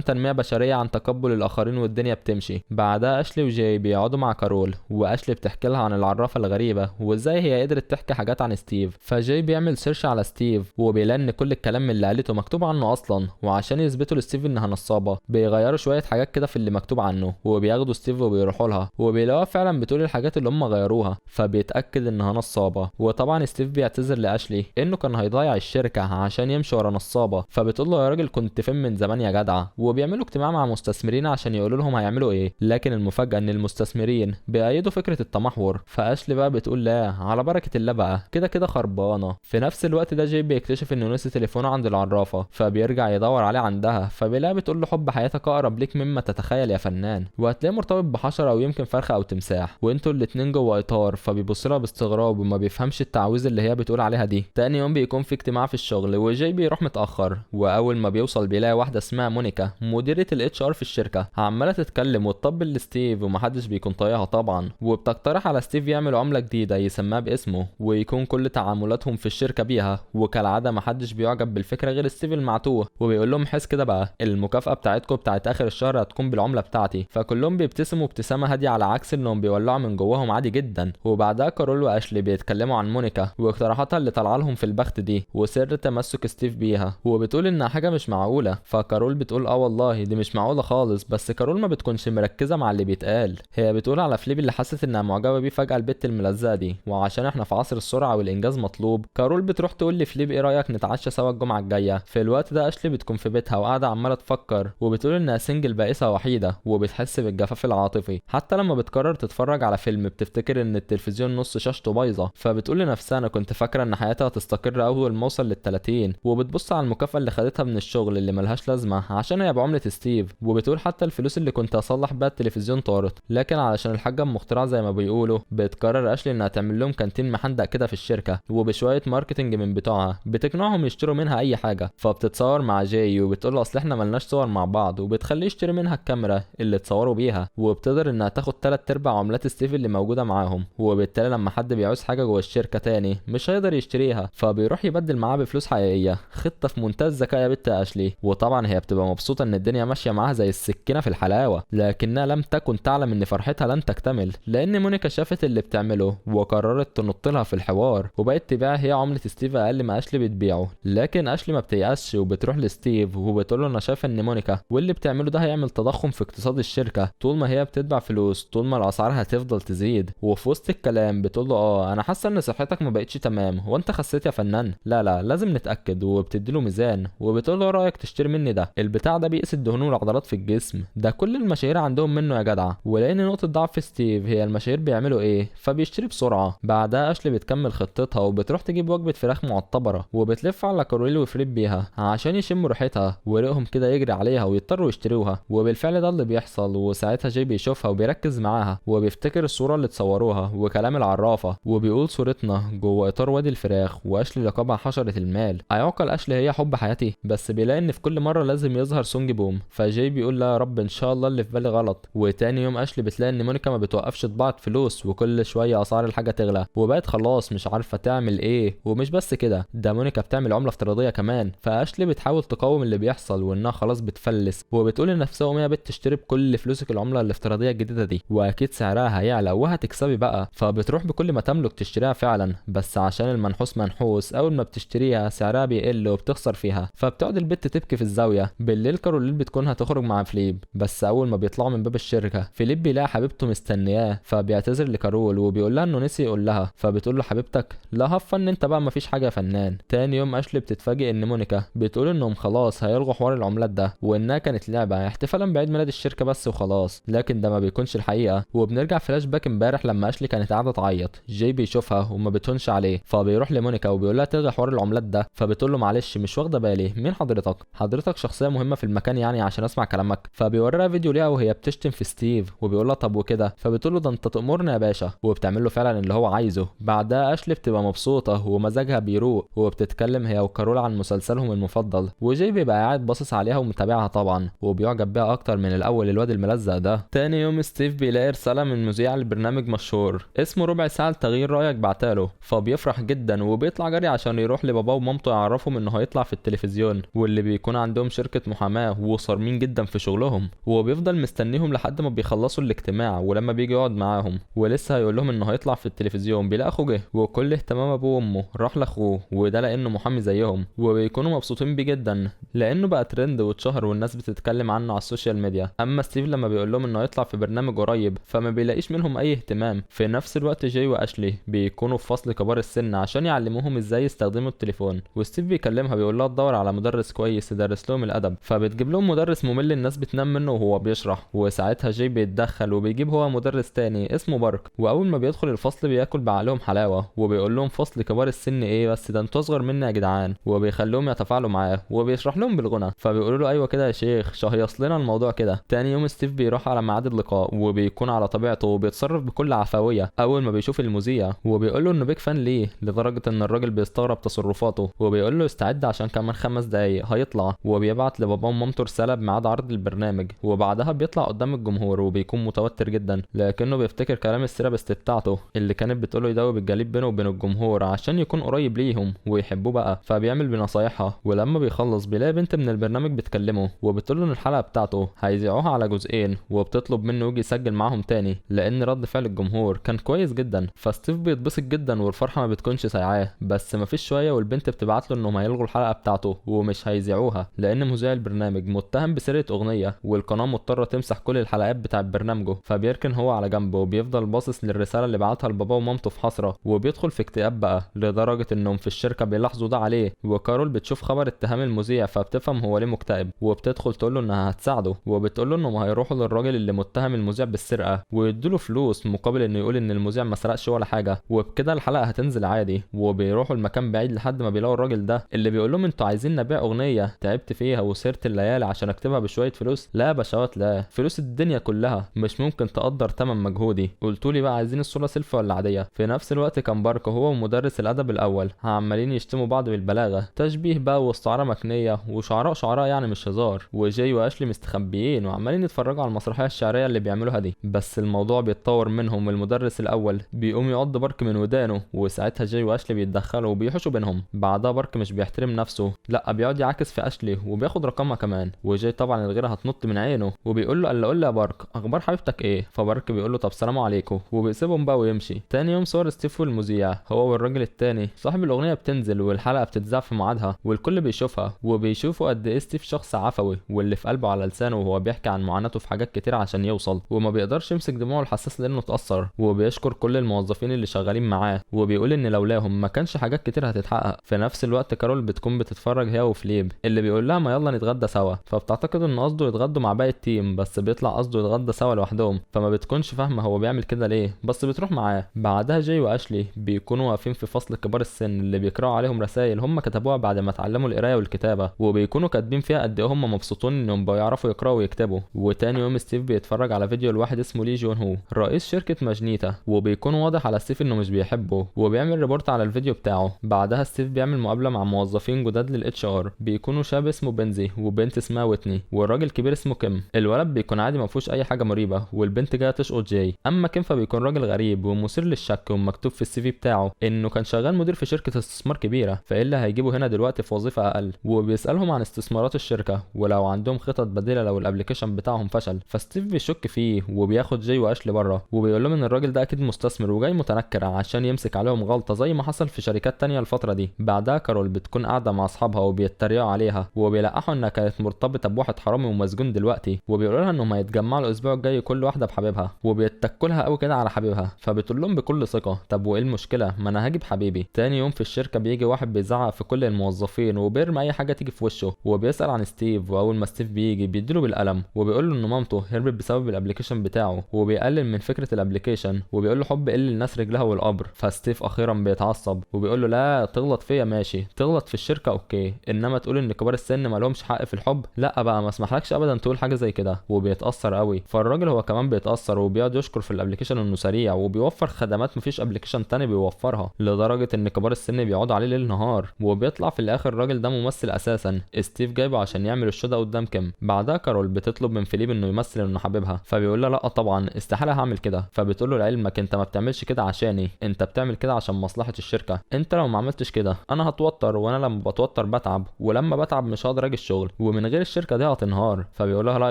تنمية بشرية عن تقبل الاخرين والدنيا بتمشي. بعدها اشلي وجاي بيقعدوا مع كارول، واشلي بتحكي لها عن العرافه الغريبة وازاي هي قدرت تحكي حاجات عن ستيف. فجاي بيعمل search على ستيف وبيلاقي ان كل الكلام اللي قالته مكتوب عنه اصلا، وعشان يثبتوا لستيف انها نصابه بيغيروا شوية حاجات كده في اللي مكتوب عنه، وبياخدوا ستيف وبيروحوا لها وبيلاقوها فعلا بتقول الحاجات اللي هم غيروها، فبيتاكد انها نصابه. وطبعا ستيف بيعتذر لاشلي انه كان هيضيع الشركة عشان يمشي ورا نصابه، فبتقول له يا راجل كنت فين من زمان يا جدع. وبيعملوا اجتماع مع مستثمرين عشان يقولوا لهم هيعملوا ايه، لكن المفاجاة ان المستثمرين بيأيدوا فكرة التمحور. فاشلي بقى بتقول لا على بركة الله بقى، كده كده خربانة. في نفس الوقت ده جاي بيكتشف انه نسي تليفونه عند العرافه، فبيرجع يدور عليه عندها، فبيلاقيها بتقول له حب حياتك اقرب ليك مما تتخيل يا فنان، وهتلاقيه مرتبط بحشره او يمكن فرخة او تمساح، وانتوا الاتنين جوه اطار. فبيبص لها باستغراب وما بيفهمش التعويذه اللي هي بتقول عليها دي. تاني يوم بيكون في اجتماع في الشغل، وجاي بيروح متاخر، واول ما بيوصل بيلاقي واحدة اسمها مونيكا مديره ال HR في الشركة عماله تتكلم وتطبل لستيف ومحدش بيكون طايقها طبعا، وبتقترح على ستيف يعمل عمله جديدة يسميها باسمه ويكون كل تعاملاتهم في الشركة بيها. وكالعادة محدش بيعجب بالفكرة غير ستيف المعتوه، وبيقول لهم حس كده بقى المكافاة بتاعتكم بتاعت اخر الشهر هتكون بالعملة بتاعتي. فكلهم بيبتسموا ابتسامة هادية على عكس انهم بيولعوا من جواهم عادي جدا. وبعدها كارول واشلي بيتكلموا عن مونيكا واقتراحاتها اللي طالعه لهم في البخت دي وسر تمسك ستيف بيها، وبتقول انها حاجة مش معقولة. فكارول بتقول اه والله دي مش معقولة خالص، بس كارول ما بتكونش مركزه مع اللي بيتقال، هي بتقول على فليب اللي حست انها معجبه بيه فجاة البت الملزقه دي. وعشان احنا في عصر السرعة والانجاز مطلوب، كارول بتروح تقول لفليب ايه رايك نتعشى سوا الجمعة الجاية. في الوقت ده اشلي بتكون في بيتها وقاعدة عماله تفكر، وبتقول انها single بائسه وحيده وبتحس بالجفاف العاطفي، حتى لما بتقرر تتفرج على فيلم بتفتكر ان التلفزيون نص شاشته بايظة، فبتقول لنفسها انا كنت فاكره ان حياتها هتستقر اول ما اوصل لل30. وبتبص على المكافاة اللي خدتها من الشغل اللي ملهاش لازمه عشان هي بعمله ستيف، وبتقول حتى الفلوس اللي كنت اصلح بيها التلفزيون طارت، لكن علشان الحاجة ام اختراع زي ما بيقولوا بتقرر اشلي انها تعمل لهم كانتين محندق كده في الشركة، وبشويه marketing من بتوعها بتقنعهم يشتروا منها اي حاجة. فبتتصور مع جاي وبتقول له اصل احنا ملناش صور مع بعض، وبتخليه يشتري منها الكاميرا اللي اتصوروا بيها، وبتقدر انها تاخد 3/4 عملات ستيف اللي موجودة معاهم، وبالتالي لما حد بيعوز حاجة جوه الشركة تاني مش هيقدر يشتريها، فبيروح يبدل معاه بفلوس حقيقية. خطه في منتهى الذكاء يا بنت اشلي. وطبعا هي بتبقى مبسوطة ان الدنيا ماشية معاها زي السكينة في الحلاوة، لكنها لم تكن تعلم ان فرحتها لن تكتمل، لان مونيكا شافت اللي بتعمله وقررت تنط لها في الحوار، وبقت تبيع هي عمله ستيف اقل ما اشلي بتبيعه. لكن اشلي ما بتيأسش وبتروح لستيف وبتقول له انا شايفه ان مونيكا واللي بتعمله ده هيعمل تضخم في اقتصاد الشركة، طول ما هي بتدفع فلوس طول ما الاسعار هتفضل تزيد. وفي وسط الكلام بتقول له اه انا حاسه ان صحتك ما بقتش تمام، هو انت خسيت يا فنان؟ لا لا لازم نتاكد. وبتدي له ميزان وبتقول له رايك تشتري مني ده، البتاع ده بيقيس الدهون والعضلات في الجسم، ده كل المشاهير عندهم منه يا جدع. ولان نقطة ضعف ستيف هي المشاهير بيعملوا ايه فبيشتري بسرعة. بعدها اشلي بتكمل خطتها وبتروح تجيب وجبة فراخ معتبره، وبتلف على كارولين وفليب بيها عشان يشموا ريحتها وريقهم كده يجري عليها ويضطروا يشتروها، وبالفعل ده اللي بيحصل. وساعتها جاي بيشوفها وبيركز معاها وبيفتكر الصورة اللي اتصوروها وكلام العرافه، وبيقول صورتنا جوه اطار وادي الفراخ واشلي لقبها حشرة المال، ايعقل اشلي هي حب حياتي؟ بس بيلاقي ان في كل مرة لازم يظهر سونج بوم، فجاي بيقول لا يا رب ان شاء الله اللي في بالي غلط. وتاني يوم اشلي بتلاقي ان مونيكا ما بتوقفش طباعه فلوس، وكل شوية اسعار الحاجة تغلى، وبقت خلاص مش عارفه تعمل ايه. ومش بس كده، ده مونيكا بتعمل عمله افتراضية كمان. فاشلي بتحاول تقاوم اللي بيحصل وانها خلاص بتفلس، وبتقول لنفسها قومي يا بت تشتري بكل فلوسك العملة الافتراضية الجديدة دي واكيد سعرها هيعلى وهتكسبي بقى. فبتروح بكل ما تملك تشتريها فعلا، بس عشان المنحوس منحوس اول ما بتشتريها سعرها بيقل وبتخسر فيها، فبتقعد البت تبكي في الزاوية. بالليل كارولين بتكون هتخرج مع فليب، بس اول ما بيطلعوا من باب الشركة فليب بيلاقي حبيبته مستنياه، فبيعتذر لكارول وبيقول لها انه نسي يقول لها، فبتقول له حبيبتك؟ لا have fun انت بقى مفيش حاجة يا فنان. تاني يوم اشلي بتتفاجئ ان مونيكا بتقول انهم خلاص هيلغوا حوار العملات ده وانها كانت لعبه احتفالا بعيد ميلاد الشركة بس وخلاص، لكن ده ما بيكونش الحقيقة. وبنرجع فلاش باك امبارح لما اشلي كانت قاعدة تعيط، جاي بيشوفها وما بتهونش عليه، فبيروح لمونيكا وبيقول لها تلغي حوار العملات ده، فبتقول له معلش مش واخده بالي، مين حضرتك؟ حضرتك شخصية مهمة في المكان يعني عشان اسمع كلامك. فبيوريها فيديو ليها وهي بتشتم في ستيف وبيقول لها طب وكده، فبتقول له ده انت تأمرني يا باشا، وبتعمل له فعلا اللي هو عايزه. بعدها اشلي بتبقى مبسوطة ومزاجها بيروق، وبتتكلم هي وكارول عن مسلسلهم المفضل، وجاي بيبقى قاعد باصص عليها ومتابعها طبعا، وبيعجب بيها اكتر من الاول الواد الملزق ده. تاني يوم ستيف بيلاقي رسالة من مذيع البرنامج مشهور اسمه ربع ساعة لتغيير رايك بعتاله، فبيفرح جدا وبيطلع جري عشان يروح لباباه ومامته يعرفهم انه هيطلع في التلفزيون. التلفزيون، واللي بيكون عندهم شركة محاماة وصارمين جدا في شغلهم. وبيفضل مستنيهم لحد ما بيخلصوا الاجتماع، ولما بيجي يقعد معاهم ولسه هيقول لهم انه هيطلع في التلفزيون بيلاقي اخوه جه، وكل اهتمام ابوه وامه راح لاخوه، وده لانه محامي زيهم، وبيكونوا مبسوطين بيه جدا لانه بقى ترند واتشهر والناس بتتكلم عنه على ال social media. اما ستيف لما بيقول لهم انه هيطلع في برنامج قريب فما بيلاقيش منهم اي اهتمام. في نفس الوقت جاي واشلي بيكونوا في فصل كبار السن عشان يعلموهم ازاي يستخدموا التليفون، وستيف بيكلمها بيقول لها تدور على مدرس كويس يدرس لهم الادب، فبتجيب لهم مدرس ممل الناس بتنام منه وهو بيشرح. وساعتها جاي بيتدخل وبيجيب هو مدرس تاني اسمه بارك، واول ما بيدخل الفصل بياكل بعقلهم حلاوة وبيقول لهم فصل كبار السن ايه بس ده انتوا اصغر مني يا جدعان، وبيخليهم يتفاعلوا معاه وبيشرح لهم بالغنى، فبيقولوا له ايوه كده يا شيخ شهيص لنا الموضوع كده. تاني يوم ستيف بيروح على ميعاد اللقاء وبيكون على طبيعته وبيتصرف بكل عفوية اول ما بيشوف المذيع، وبيقول له انه big fan ليه لدرجة ان الراجل بيستغرب تصرفاته، وبيقول له استعد عشان كمان 5 دقايق هيطلع، وبيبعت لباباه ومامته رسالة بميعاد عرض البرنامج. وبعدها بيطلع قدام الجمهور وبيكون متوتر جدا، لكنه بيفتكر كلام ال therapist بتاعته اللي كانت بتقوله يدوب الجليد بينه وبين الجمهور عشان يكون قريب ليهم ويحبوه بقى، فبيعمل بنصايحها. ولما بيخلص بيلاقي بنت من البرنامج بتكلمه وبتقول له ان الحلقة بتاعته هيذيعوها على جزئين، وبتطلب منه يجي يسجل معاهم تاني لان رد فعل الجمهور كان كويس جدا. فستيف بيتبسط جدا والفرحه ما بتكونش سايعاه، بس مفيش شوية والبنت بتبعت له انهم هيلغوا الحلقة بتاعته ومش هيذيعوها لان مذيع البرنامج متهم بسرقه اغنية والقناة مضطرة تمسح كل الحلقات بتاعه برنامجه. فبيركن هو على جنبه وبيفضل باصص للرسالة اللي بعتها لباباه ومامته في حسرة، وبيدخل في اكتئاب بقى لدرجة انهم في الشركة بيلاحظوا ده عليه. وكارول بتشوف خبر اتهام المذيع فبتفهم هو ليه مكتئب، وبتدخل تقول له انها هتساعده، وبتقول له انهم هيروحوا للراجل اللي متهم المذيع بالسرقة ويدوا فلوس مقابل انه يقول ان المذيع ما سرقش ولا حاجة، وبكده الحلقة هتنزل عادي. وبيروحوا المكان بعيد لحد ما بيلاقوا الراجل ده اللي بيقول لهم انتوا عايزين نبيع اغنية تعبت فيها وسهرت الليالي عشان اكتبها بشوية فلوس؟ لا بشوات، لا، فلوس الدنيا كلها مش ممكن تقدر تمن مجهودي. قلتولي بقى عايزين الصورة سيلفي ولا عادية؟ في نفس الوقت كان بارك هو ومدرس الادب الاول عمالين يشتموا بعض بالبلاغه، تشبيه بقى واستعاره مكنيه وشعراء شعراء يعني مش هزار. وجاي واشلي مستخبيين وعمالين يتفرجوا على المسرحية الشعرية اللي بيعملوها دي، بس الموضوع بيتطور منهم والمدرس الاول بيقوم يعض بارك من ودانه، وساعتها جاي واشلي بيتدخلوا وبيحشوا بينهم. بعدها بارك مش بيحترم نفسه، لا بيقعد يعاكس في اشلي وبياخد رقمها كمان، وجاي طبعا الغيرة هتنط من عينه وبيقول له قال له يا بارك اخبار حبيبتك ايه؟ فبارك بيقول له طب سلام عليكم، وبيسيبهم بقى ويمشي. تاني يوم صور ستيف والمذيع هو والراجل التاني صاحب الاغنية بتنزل والحلقة بتتذاع في ميعادها والكل بيشوفها، وبيشوفوا قد ايه ستيف شخص عفوي واللي في قلبه على لسانه وهو بيحكي عن معاناته في حاجات كتير عشان يوصل، وما بيقدرش يمسك دموعه الحساس لانه اتأثر، وبيشكر كل الموظفين اللي شغالين معاه وبيقول ان لولاهم ما كانش حاجات كتير هتتحقق. في نفس الوقت كارول بتكون بتتفرج هي وفليب اللي بيقول لها ما يلا نتغدى سوا، فبتعتقد ان قصده يتغدوا مع باقي ال team، بس بيطلع قصده يتغدى سوا لوحدهم، فما بتكونش فاهمه هو بيعمل كده ليه، بس بتروح معاه. بعدها جاي واشلي بيكونوا واقفين في فصل كبار السن اللي بيقراوا عليهم رسائل هم كتبوها بعد ما اتعلموا القراية والكتابة، وبيكونوا كاتبين فيها قد ايه هم مبسوطين انهم بيعرفوا يقراوا ويكتبوا. وتاني يوم ستيف بيتفرج على فيديو لواحد اسمه لي جون هو رئيس شركة ماجنيتا، وبيكون واضح على ستيف انه مش بيحبه وبيعمل report على الفيديو بتاعه. بعدها ستيف بيعمل مقابله مع موظفين جداد لل HR، بيكونوا شاب اسمه بنزي وبنت اسمها ويتني والراجل كبير اسمه كيم. الولد بيكون عادي ما فيهوش اي حاجة مريبه، والبنت جاية تشقط جاي. اما كيم فبيكون راجل غريب ومثير للشك، ومكتوب في ال CV بتاعه انه كان شغال مدير في شركة استثمار كبيرة، فايه اللي هيجيبه هنا دلوقتي في وظيفة اقل؟ وبيسالهم عن استثمارات الشركة ولو عندهم خطط بديله لو ال application بتاعهم فشل. فستيف بيشك فيه وبياخد جاي واشلي بره وبيقول لهم ان الراجل ده اكيد مستثمر وجاي متنكر عشان يمسك عليهم غلطه زي ما حصل في شركات تانية الفترة دي. بعدها كارول بتكون قاعدة مع اصحابها وبيتريقوا عليها وبيلقحوا انها كانت مرتبطة بواحد حرامي ومسجون دلوقتي، وبيقولوا لها انهم هيتجمعوا الاسبوع الجاي كل واحدة بحبيبها، وبيتكوا لها قوي كده على حبيبها. فبتقول لهم بكل ثقة طب وايه المشكلة، ما انا هجيب حبيبي. تاني يوم في الشركة بيجي واحد بيزعق في كل الموظفين وبيرمي اي حاجة تيجي في وشه، وبيسال عن ستيف، واول ما ستيف بيجي بيديله بالقلم وبيقول له ان مامته هربت بسبب ال application بتاعه، وبيقلل من فكرة ال application وبيقول له حب قل الناس رجلها والقبر. فستيف اخيرا بيتعصب وبيقول له لا تغلط فيا ماشي، تغلط في الشركة okay، انما تقول ان كبار السن ما لهمش حق في الحب لا بقى، ما اسمحلكش ابدا تقول حاجة زي كده. وبيتاثر قوي، فالراجل هو كمان بيتاثر وبيقعد يشكر في ال application انه سريع وبيوفر خدمات مفيش application تاني بيوفرها، لدرجة ان كبار السن بيقعدوا عليه ليل نهار. وبيطلع في الاخر الراجل ده ممثل اساسا، ستيف جايبه عشان يعمل ال show ده قدام كيم. بعدها كارول بتطلب من فيليب انه يمثل انه حبيبها، فبيقول لها لا طبعا استحالة هعمل كده. فبتقول له لعلمك انت ما بتعملش كده عشاني، انت بتعمل كده عشان مصلحة الشركة، انت لو ما عملتش كده انا هتوتر، وانا لما بتوتر بتعب، بتعب، ولما بتعب مش هقدر اجي الشغل، ومن غير الشركة دي هتنهار. فبيقول لها لا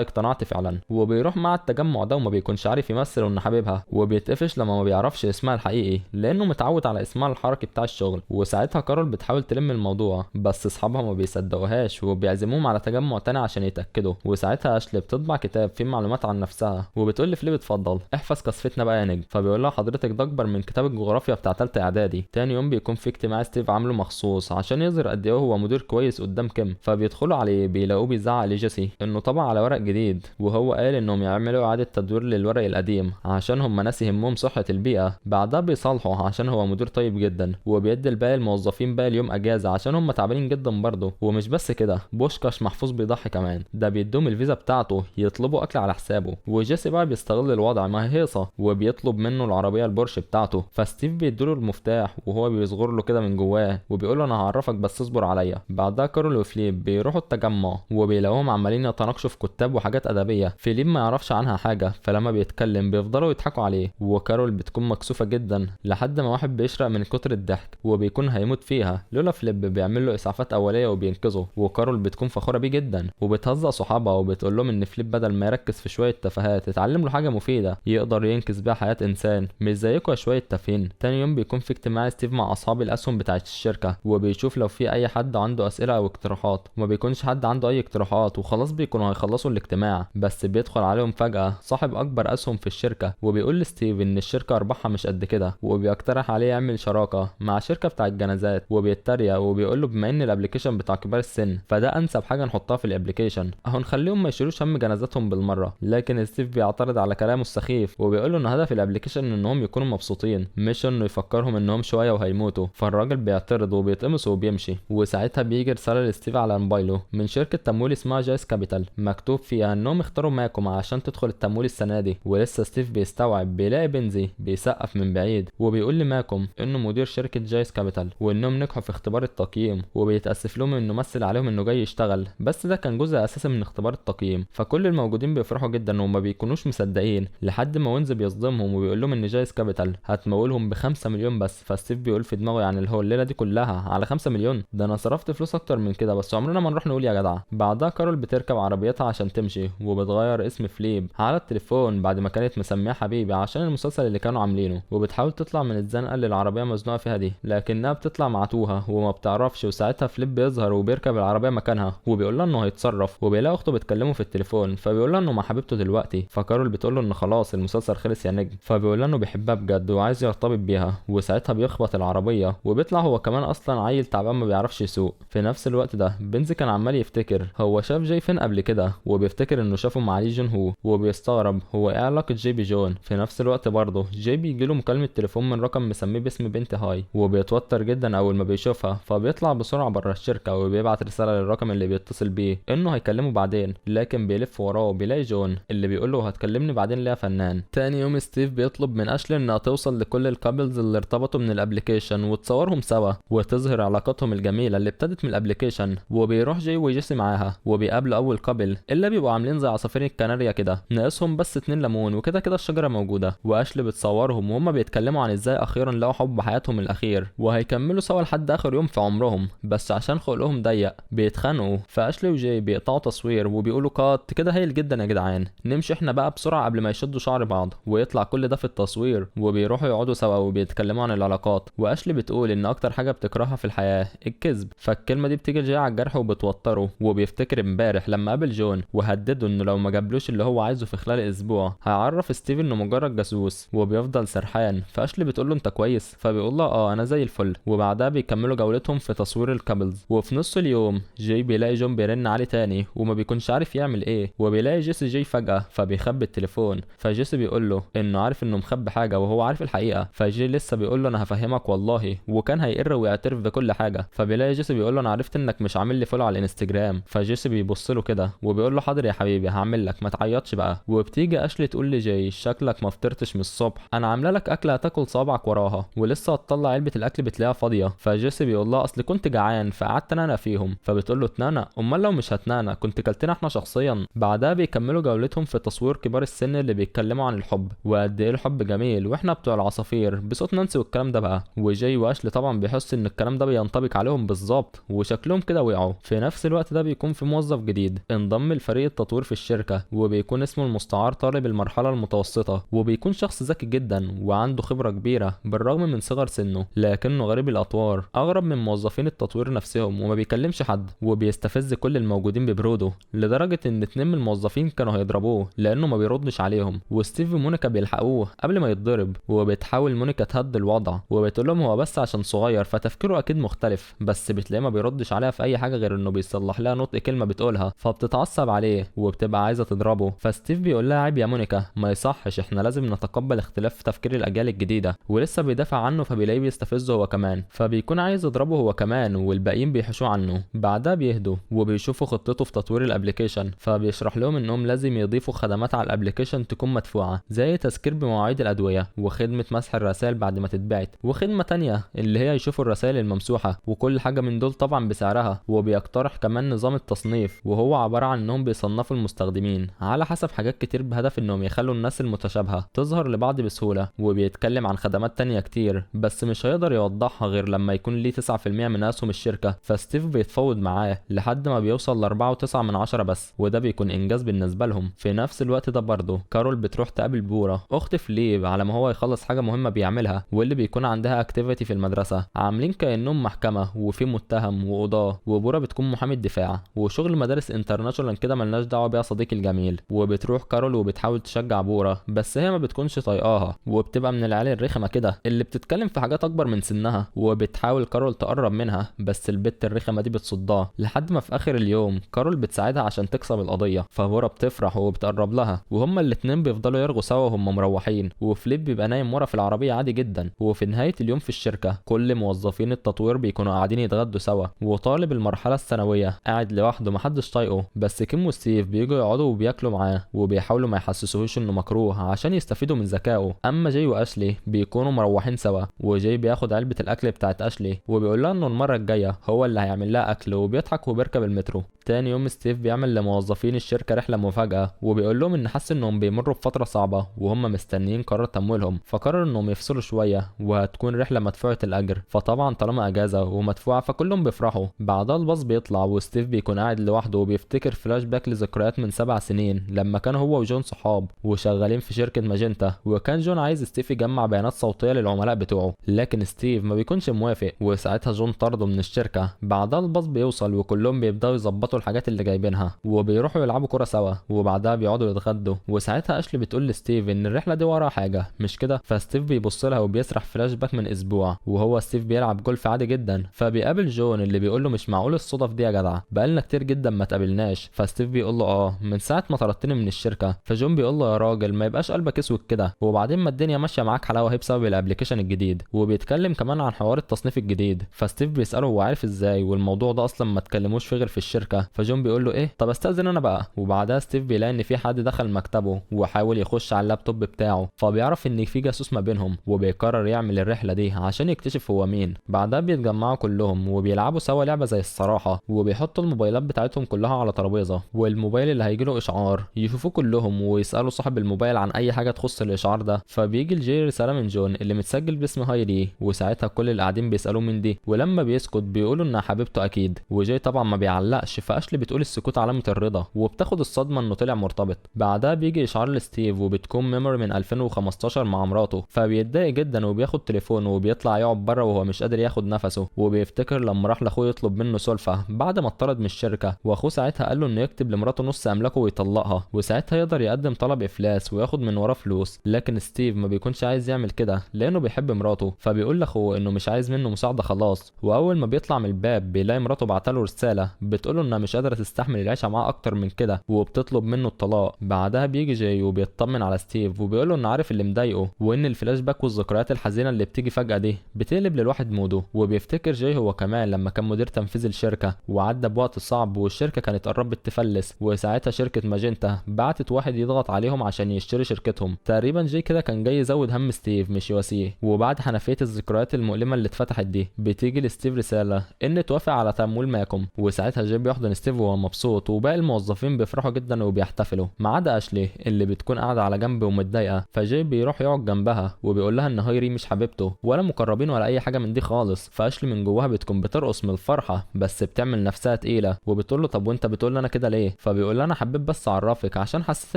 اقتنعت فعلا، وبيروح مع التجمع ده وما بيكونش عارف يمثل انه حبيبها، وبيتقفش لما ما بيعرفش اسمها الحقيقي لانه متعود على اسمها الحركي بتاع الشغل. وساعتها كارول بتحاول تلم الموضوع بس اصحابها ما بيصدقوهاش وبيعزموهم على تجمع تاني عشان يتاكدوا. وساعتها اشلي بتطبع كتاب فيه معلومات عن نفسها وبتقول لفليب اتفضل احفظ كثفتنا بقى يا نجم. فبيقول لها حضرتك ده اكبر من كتاب الجغرافيا بتاع ثالثة اعدادي. تاني يوم بيكون في اجتماع ستيف عامله مخصوص عشان يظهر قد ايه هو مدير كويس قدام كيم. فبيدخلوا عليه بيلاقوه بيزعق لجيسي انه طبع على ورق جديد، وهو قال انهم يعملوا اعاده تدوير للورق القديم عشان هم ناس يهمهم صحة البيئة. بعدها بيصالحوا عشان هو مدير طيب جدا، وبيدي الباقي الموظفين باقي اليوم اجازه عشان هم تعبانين جدا برضه. ومش بس كده، بوشكاش محفوظ بيضحي كمان، ده بيدوم الفيزا بتاعته يطلبوا اكل على حسابه. وجيسي بقى بيستغل الوضع ما هي هيصه وبيطلب منه العربية البورش بتاعته. فستيف بيديله المفتاح وهو بيصغر له كده من جواه وبيقول له انا هعرفك بس اصبر عليا. بعدها كارول وفليب بيروحوا التجمع وبيلاقوهم عمالين يتناقشوا في كتاب وحاجات ادبية فيليب ما يعرفش عنها حاجة، فلما بيتكلم بيفضلوا يضحكوا عليه، وكارول بتكون مكسوفه جدا لحد ما واحد بيشرق من كتر الضحك وبيكون هيموت فيها لولا فليب بيعمل له اسعافات اوليه وبينقذه. وكارول بتكون فخورة بيه جدا وبتهزق صحابها وبتقول لهم ان فليب بدل ما يركز في شوية تفاهات اتعلم له حاجة مفيدة يقدر ينقذ بيها حياة انسان، مش زيكم يا شوية تافهين. تاني يوم بيكون في اجتماع ستيف مع اصحاب الاسهم بتاعه الشركة، وبيشوف لو في اي حد عنده اسئلة او اقتراحات، وما بيكونش حد عنده اي اقتراحات وخلاص بيكونوا هيخلصوا الاجتماع. بس بيدخل عليهم فجاة صاحب اكبر اسهم في الشركة وبيقول لستيف ان الشركة ارباحها مش قد كده، وبيقترح عليه يعمل شراكة مع شركة بتاعه جنازات، وبيتريق وبيقول له بما ان ال application بتاع كبار السن فده انسب حاجة نحطها في ال application، اهو نخليهم ما يشيلوش هم جنازاتهم بالمرة. لكن ستيف بيعترض على كلامه السخيف وبيقول له ان هدف ال application انهم يكونوا مبسوطين مش انه يفكرهم انهم شوية وهيموتوا. فالراجل بيعترض وبيتقمص وبيمشي. وساعتها بيجي رسالة لستيف على موبايله من شركة تمويل اسمها جايس كابيتال مكتوب فيها انهم اختاروا ماكوم عشان تدخل التمويل السنة دي. ولسه ستيف بيستوعب بيلاقي بنزي بيسقف من بعيد وبيقول لماكوم انه مدير شركة جايس كابيتال وانهم نجحوا في اختبار التقييم، وبيتاسف لهم انه مثل عليهم انه جاي يشتغل بس ده كان جزء اساسي من اختبار التقييم. فكل الموجودين بيفرحوا جدا وما بيكونوش مصدقين لحد ما وينز بيصدمهم وبيقول لهم ان جايس كابيتال هتمولهم ب5 مليون بس. فستيف بيقول في دماغه يعني اللي هو الليلة دي كلها على 5 مليون، ده انا صرفت فلوس اكتر من كده بس عمرنا ما نروح نقول يا جدع. بعدها كارول بتركب عربيتها عشان تمشي وبتغير اسم فليب على التليفون بعد ما كانت مسميه حبيبي عشان المسلسل اللي كانوا عاملينه، وبتحاول تطلع من الزنقة اللي العربية مزنوقه فيها دي لكنها بتطلع معتوها وما بتعرفش. وساعتها فليب بيظهر وبيركب العربية مكانها وبيقول لها انه هيتصرف، وبيلاقي اخته بتكلمه في التليفون فبيقول لها انه مع حبيبته دلوقتي. فكارول بتقول له ان خلاص المسلسل خلص يا نجم، فبيقول لها انه بيحبها بجد وعايز يرتبط بيها. وساعتها بيخبط العربية وبيطلع هو كمان اصلا عيل تعبان ما بيعرفش يسوق. في نفس الوقت ده بنز كان عمال يفتكر هو شاف جاي فين قبل كده، وبيفتكر انه شافه مع لي جون هو، وبيستغرب هو ايه علاقة جاي بجون. في نفس الوقت برضه جاي بيجيله مكالمة تليفون من رقم مسميه باسم بنت هاي، وبيتوتر جدا اول ما بيشوفها، فبيطلع بسرعة بره الشركة وبيبعت رسالة للرقم اللي بيتصل بيه انه هيكلمه بعدين، لكن بيلف وراه وبيلاقي جون اللي بيقول له هتكلمني بعدين ليه يا فنان. تاني يوم ستيف بيطلب من اشلي انها توصل لكل ال couples اللي ارتبطوا من ال application وتصورهم سوا وتظهر علاقتهم الجميلة اللي ابتدت من ال application. وبيروح جاي وجيسي معاها وبيقابلوا اول couple اللي بيبقوا عاملين زي عصافير الكناريا كده، ناقصهم بس 2 ليمون وكده كده الشجرة موجودة. واشلي بتصورهم وهما بيتكلموا عن ازاي اخيرا لقوا حب حياتهم الاخير وهيكملوا سوا لحد اخر يوم في عمرهم، بس عشان خلقهم ضيق بيتخانقوا. فاشلي وجاي بيقطعوا تصوير وبيقولوا cut كده هايل جدا يا جدعان، نمشي احنا بقى بسرعة قبل ما يشدوا شعر بعض، ويطلع كل ده في التصوير. وبيروحوا يقعدوا سوا وبيتكلموا عن العلاقات، واشلي بتقول ان اكتر حاجة بتكرهها في الحياة الكذب، فالكلمة دي بتيجي لجاي على الجرح وبتوتره. وبيفتكر امبارح لما قابل جون وهدده انه لو ما جابلوش اللي هو عايزه في خلال اسبوع هيعرف ستيف انه مجرد جاسوس، وبيفضل سرحان. فاشلي بتقول له انت كويس، فبيقول لها اه انا زي الفل. وبعدها بيكملوا جولتهم في تصوير ال couples. وفي نص اليوم جاي بيلاقي جون بيرن عليه تاني وما بيكونش عارف يعمل ايه، وبيلاقي جيسي جاي فجأة فبيخبي التليفون. فجيسي بيقول له انه عارف انه مخبي حاجة وهو عارف الحقيقة، فجي لسه بيقول له انا هفهمك والله، وكان هيقر ويعترف بكل حاجة. فبيلاقي جيسي بيقول له انا عرفت انك مش عامل لي follow على الانستجرام، فجيسي بيبص له كده وبيقول له حاضر يا حبيبي هعمل لك ما تعيطش بقى. وبتيجي اشلي تقول لجاي شكلك ما فطرتش من الصبح، انا عامله لك اكله هتاكل صابعك وراها، ولسه هتطلع علبة الاكل بتلاقيها فاضية. فجيسي بيقول لها اصل كنت جعان فقعدت انقنق فيهم، فبتقول له اتنقنق، امال لو مش هتنقنق كنت كلتنا احنا شخصيا. بعدها بيكملوا جولتهم في تصوير كبار السن اللي بيتكلموا عن الحب وقد ايه الحب جميل واحنا بتوع العصافير بصوت نانسي والكلام ده بقى. وجاي واشلي طبعا بيحس ان الكلام ده بينطبق عليهم بالظبط، وشكلهم كده وقعوا. في نفس الوقت ده بيكون في موظف جديد انضم لفريق التطوير في الشركة، وبيكون اسمه المستعار طالب المرحلة المتوسطة، وبيكون شخص ذكي جدا وعنده خبره كبيرة بالرغم من صغر سنة، لكنه غريب الاطوار، اغرب من موظفين التطوير نفسهم، وما بيكلمش حد، وبيستفز كل الموجودين ببروده لدرجة ان 2 من الموظفين كانوا هيضربوه لانه ما بيردش عليهم. وستيف ومونيكا بيلحقوه قبل ما يتضرب، وبتحاول مونيكا تهدي الوضع وبتقول لهم هو بس عشان صغير فتفكيره اكيد مختلف، بس بتلاقيه ما بيردش عليها في اي حاجة غير انه بيصلح لها نطق كلمة بتقولها، فبتتعصب عليه وبتبقى عايزه تضربه. فستيف بيقول لها عيب يا مونيكا، ما يصحش، احنا لازم نتقبل اختلاف تفكير الاجيال الجديدة، ولسه بيدافع عنه فبيلاقيه بيستفزه هو كمان، فبيكون عايز يضربه هو كمان والباقيين بيحشوه عنه. بعدها بيهدوا وبيشوفوا خطته في تطوير ال application، فبيشرح لهم انهم لازم يضيفوا خدمات على ال application تكون مدفوعة زي تذكير بمواعيد الادوية وخدمه مسح الرسائل بعد ما تتبعت، وخدمه تانية اللي هي يشوفوا الرسائل الممسوحة، وكل حاجة من دول طبعا بسعرها. وبيقترح كمان نظام التصنيف، وهو عبارة عن انهم بيصنفوا المستخدمين على حسب حاجات كتير بهدف انهم يخلوا الناس المتشابهة تظهر لبعض بسهولة. وبيتكلم عن خدمات تانية كتير بس مش هيقدر يوضحها غير لما يكون ليه 9% من اسهم الشركة، فستيف بيتفاوض معاه لحد ما بيوصل ل 4.9 بس، وده بيكون انجاز بالنسبة لهم. في نفس الوقت ده برضه كارول بتروح تقابل بورا اخت فليب على ما هو يخلص حاجة مهمة بيعملها، واللي بيكون عندها activity في المدرسة، عاملين كانهم محكمة وفي متهم وقضاه، وبورا بتكون محامي الدفاع، وشغل مدارس international كده ملناش دعوه بيها صديقي الجميل. وبتروح كارول وبتحاول تشجع بورا بس هي ما بتكونش طايقاها، وبتبقى من العيال الرخمه كده اللي بتتكلم في حاجات اكبر من سنها، وبتحاول كارول تقرب منها بس البت الرخمه دي بتصدها، لحد ما في اخر اليوم كارول بتساعدها عشان تكسب القضية، فبورا بتفرح وبتقرب لها، وهما الاتنين بيفضلوا يرغوا سوا وهم مروحين، وفليب بيبقى نايم ورا في العربية عادي جدا. وفي نهاية اليوم في الشركة كل موظفين التطوير بيكونوا قاعدين يتغدوا سوا، وطالب المرحلة الثانوية قاعد لوحده محدش طايقة، بس كيم وستيف بييجوا يقعدوا وبياكلوا معاه وبيحاولوا ما يحسسوهوش انه مكروه عشان يستفيدوا من ذكائه. اما جاي واشلي بيكونوا مروحين سوا، وجاي بياخد علبة الاكل بتاعت اشلي وبيقول لها انه المرة الجاية هو اللي هيعمل لها اكل، وبيضحك وبيركب المترو. تاني يوم ستيف بيعمل لموظفين الشركة رحله مفاجاة، وبيقول لهم ان حس انهم بيمروا بفترة صعبة وهم مستنيين قرار تمويلهم، فقرر انهم يفصلوا شوية وهتكون رحله مدفوعة الاجر، فطبعا طالما اجازه ومدفوعه فكلهم بيفرحوا. بعدها الباص بيطلع وستيف بيكون قاعد لوحده وبيفتكر فلاش باك لذكريات من 7 سنين لما كان هو وجون صحاب وشغالين في شركة ماجنتا، وكان جون عايز ستيف يجمع بيانات صوتية للعملاء بتوعه، لكن ستيف ما بيكونش موافق، وساعتها جون طرده من الشركة. بعدها الباص بيوصل وكلهم بيبداوا يظبطوا الحاجات اللي جايبينها وبيروحوا يلعبوا كرة سوا، وبعدها بيقعدوا يتغدوا. وساعتها اشلي بتقول لستيف ان الرحلة دي وراها حاجة مش كده، فستيف بيبص لها وبيسرح فلاش باك من اسبوع وهو ستيف بيلعب جولف عادي جدا، فبيقابل جون اللي بيقول له مش معقول الصدف دي يا جدع، بقالنا كتير جدا ما تقابلناش. فستيف بيقول له اه من ساعة ما طردتني من الشركة. فجون بيقول له يا راجل ما يبقاش قلبك اسود كده، وبعدين ما الدنيا ماشية معاك حلاوة اهي بسبب ال application الجديد. وبيتكلم كمان عن حوار التصنيف الجديد، فستيف بيساله هو عارف ازاي والموضوع ده اصلا ما اتكلموش فيه غير في الشركة. فجون بيقول له ايه طب استاذن انا بقى. وبعدها ستيف بيلاقي ان في حد دخل مكتبه وحاول يخش على اللابتوب بتاعه، فبيعرف ان في جاسوس ما بينهم، وبيقرر يعمل الرحلة دي عشان يكتشف هو مين. بعدها بيتجمعوا كلهم وبيلعبوا سوا لعبه زي الصراحة، وبيحطوا الموبايلات بتاعتهم كلها على ترابيزة، والموبايل اللي هيجيله اشعار يشوفوه كلهم ويسالوا صاحب الموبايل عن اي حاجة تخص الاشعار ده. فبيجي لجي رسالة من جون اللي متسجل باسم هايلي، وساعتها كل اللي قاعدين بيسالوه مين دي، ولما بيسكت بيقولوا انها حبيبته اكيد، وجاي طبعا ما بيعلقش، فاشلي بتقول السكوت علامة الرضا، وبتاخد الصدمة انه طلع مرتبط. بعدها بيجي اشعار لستيف وبتكون memory من 2015 مع مراته، فبيتضايق جدا وبياخد تليفونه وبيطلع يقعد بره وهو مش قادر ياخد نفسه، وبيفتكر لما راح لاخوه يطلب منه سلفه بعد ما اتطرد من الشركة، واخوه ساعتها قال له انه يكتب لمراته نص املاكه ويطلقها، وساعتها يقدر يقدم طلب افلاس وياخد من وراه فلوس. لكن ستيف ما بيكونش عايز يعمل كده لانه بيحب مراته، فبيقول لاخوه انه مش عايز منه مساعدة خلاص. واول ما بيطلع من الباب بيلاقي مراته بعتله رسالة بتقوله انها مش قادرة تستحمل العيشة معاه اكتر من كده، وبتطلب منه الطلاق. بعدها بيجي جاي وبيطمن على ستيف وبيقوله انه عارف اللي مضايقه، وان الفلاش باك والذكريات الحزينة اللي بتيجي فجاة دي بتقلب للواحد mood ه. وبيفتكر جاي هو كمان لما كان مدير تنفيذي الشركة وعدى بوقت صعب والشركة كانت قربت تفلس، وساعتها شركة ماجنتا بعتت واحد يضغط عليهم عشان يشتري شركتهم. تقريبا جاي كده كان جاي يزود هم ستيف مش يواسيه. وبعد حنفية الذكريات المؤلمة اللي اتفتحت دي بتيجي لستيف رسالة ان توافق على تمويل ماكم، وساعتها جاي بيحضن بيحضن ستيف وهو مبسوط، وباقي الموظفين بيفرحوا جدا وبيحتفلوا ما عدا اشلي اللي بتكون قاعدة على جنب ومتضايقه. فجاي بيروح يقعد جنبها وبيقول لها ان هايري مش حبيبته ولا مقربين ولا اي حاجة من دي خالص. فاشلي من جواها بتكون بترقص من الفرحة بس بتعمل نفسها تقيلة وبتقول له طب وانت بتقول انا كده ليه؟ فبيقول لها انا حبيت بس اعرفك عشان حسيت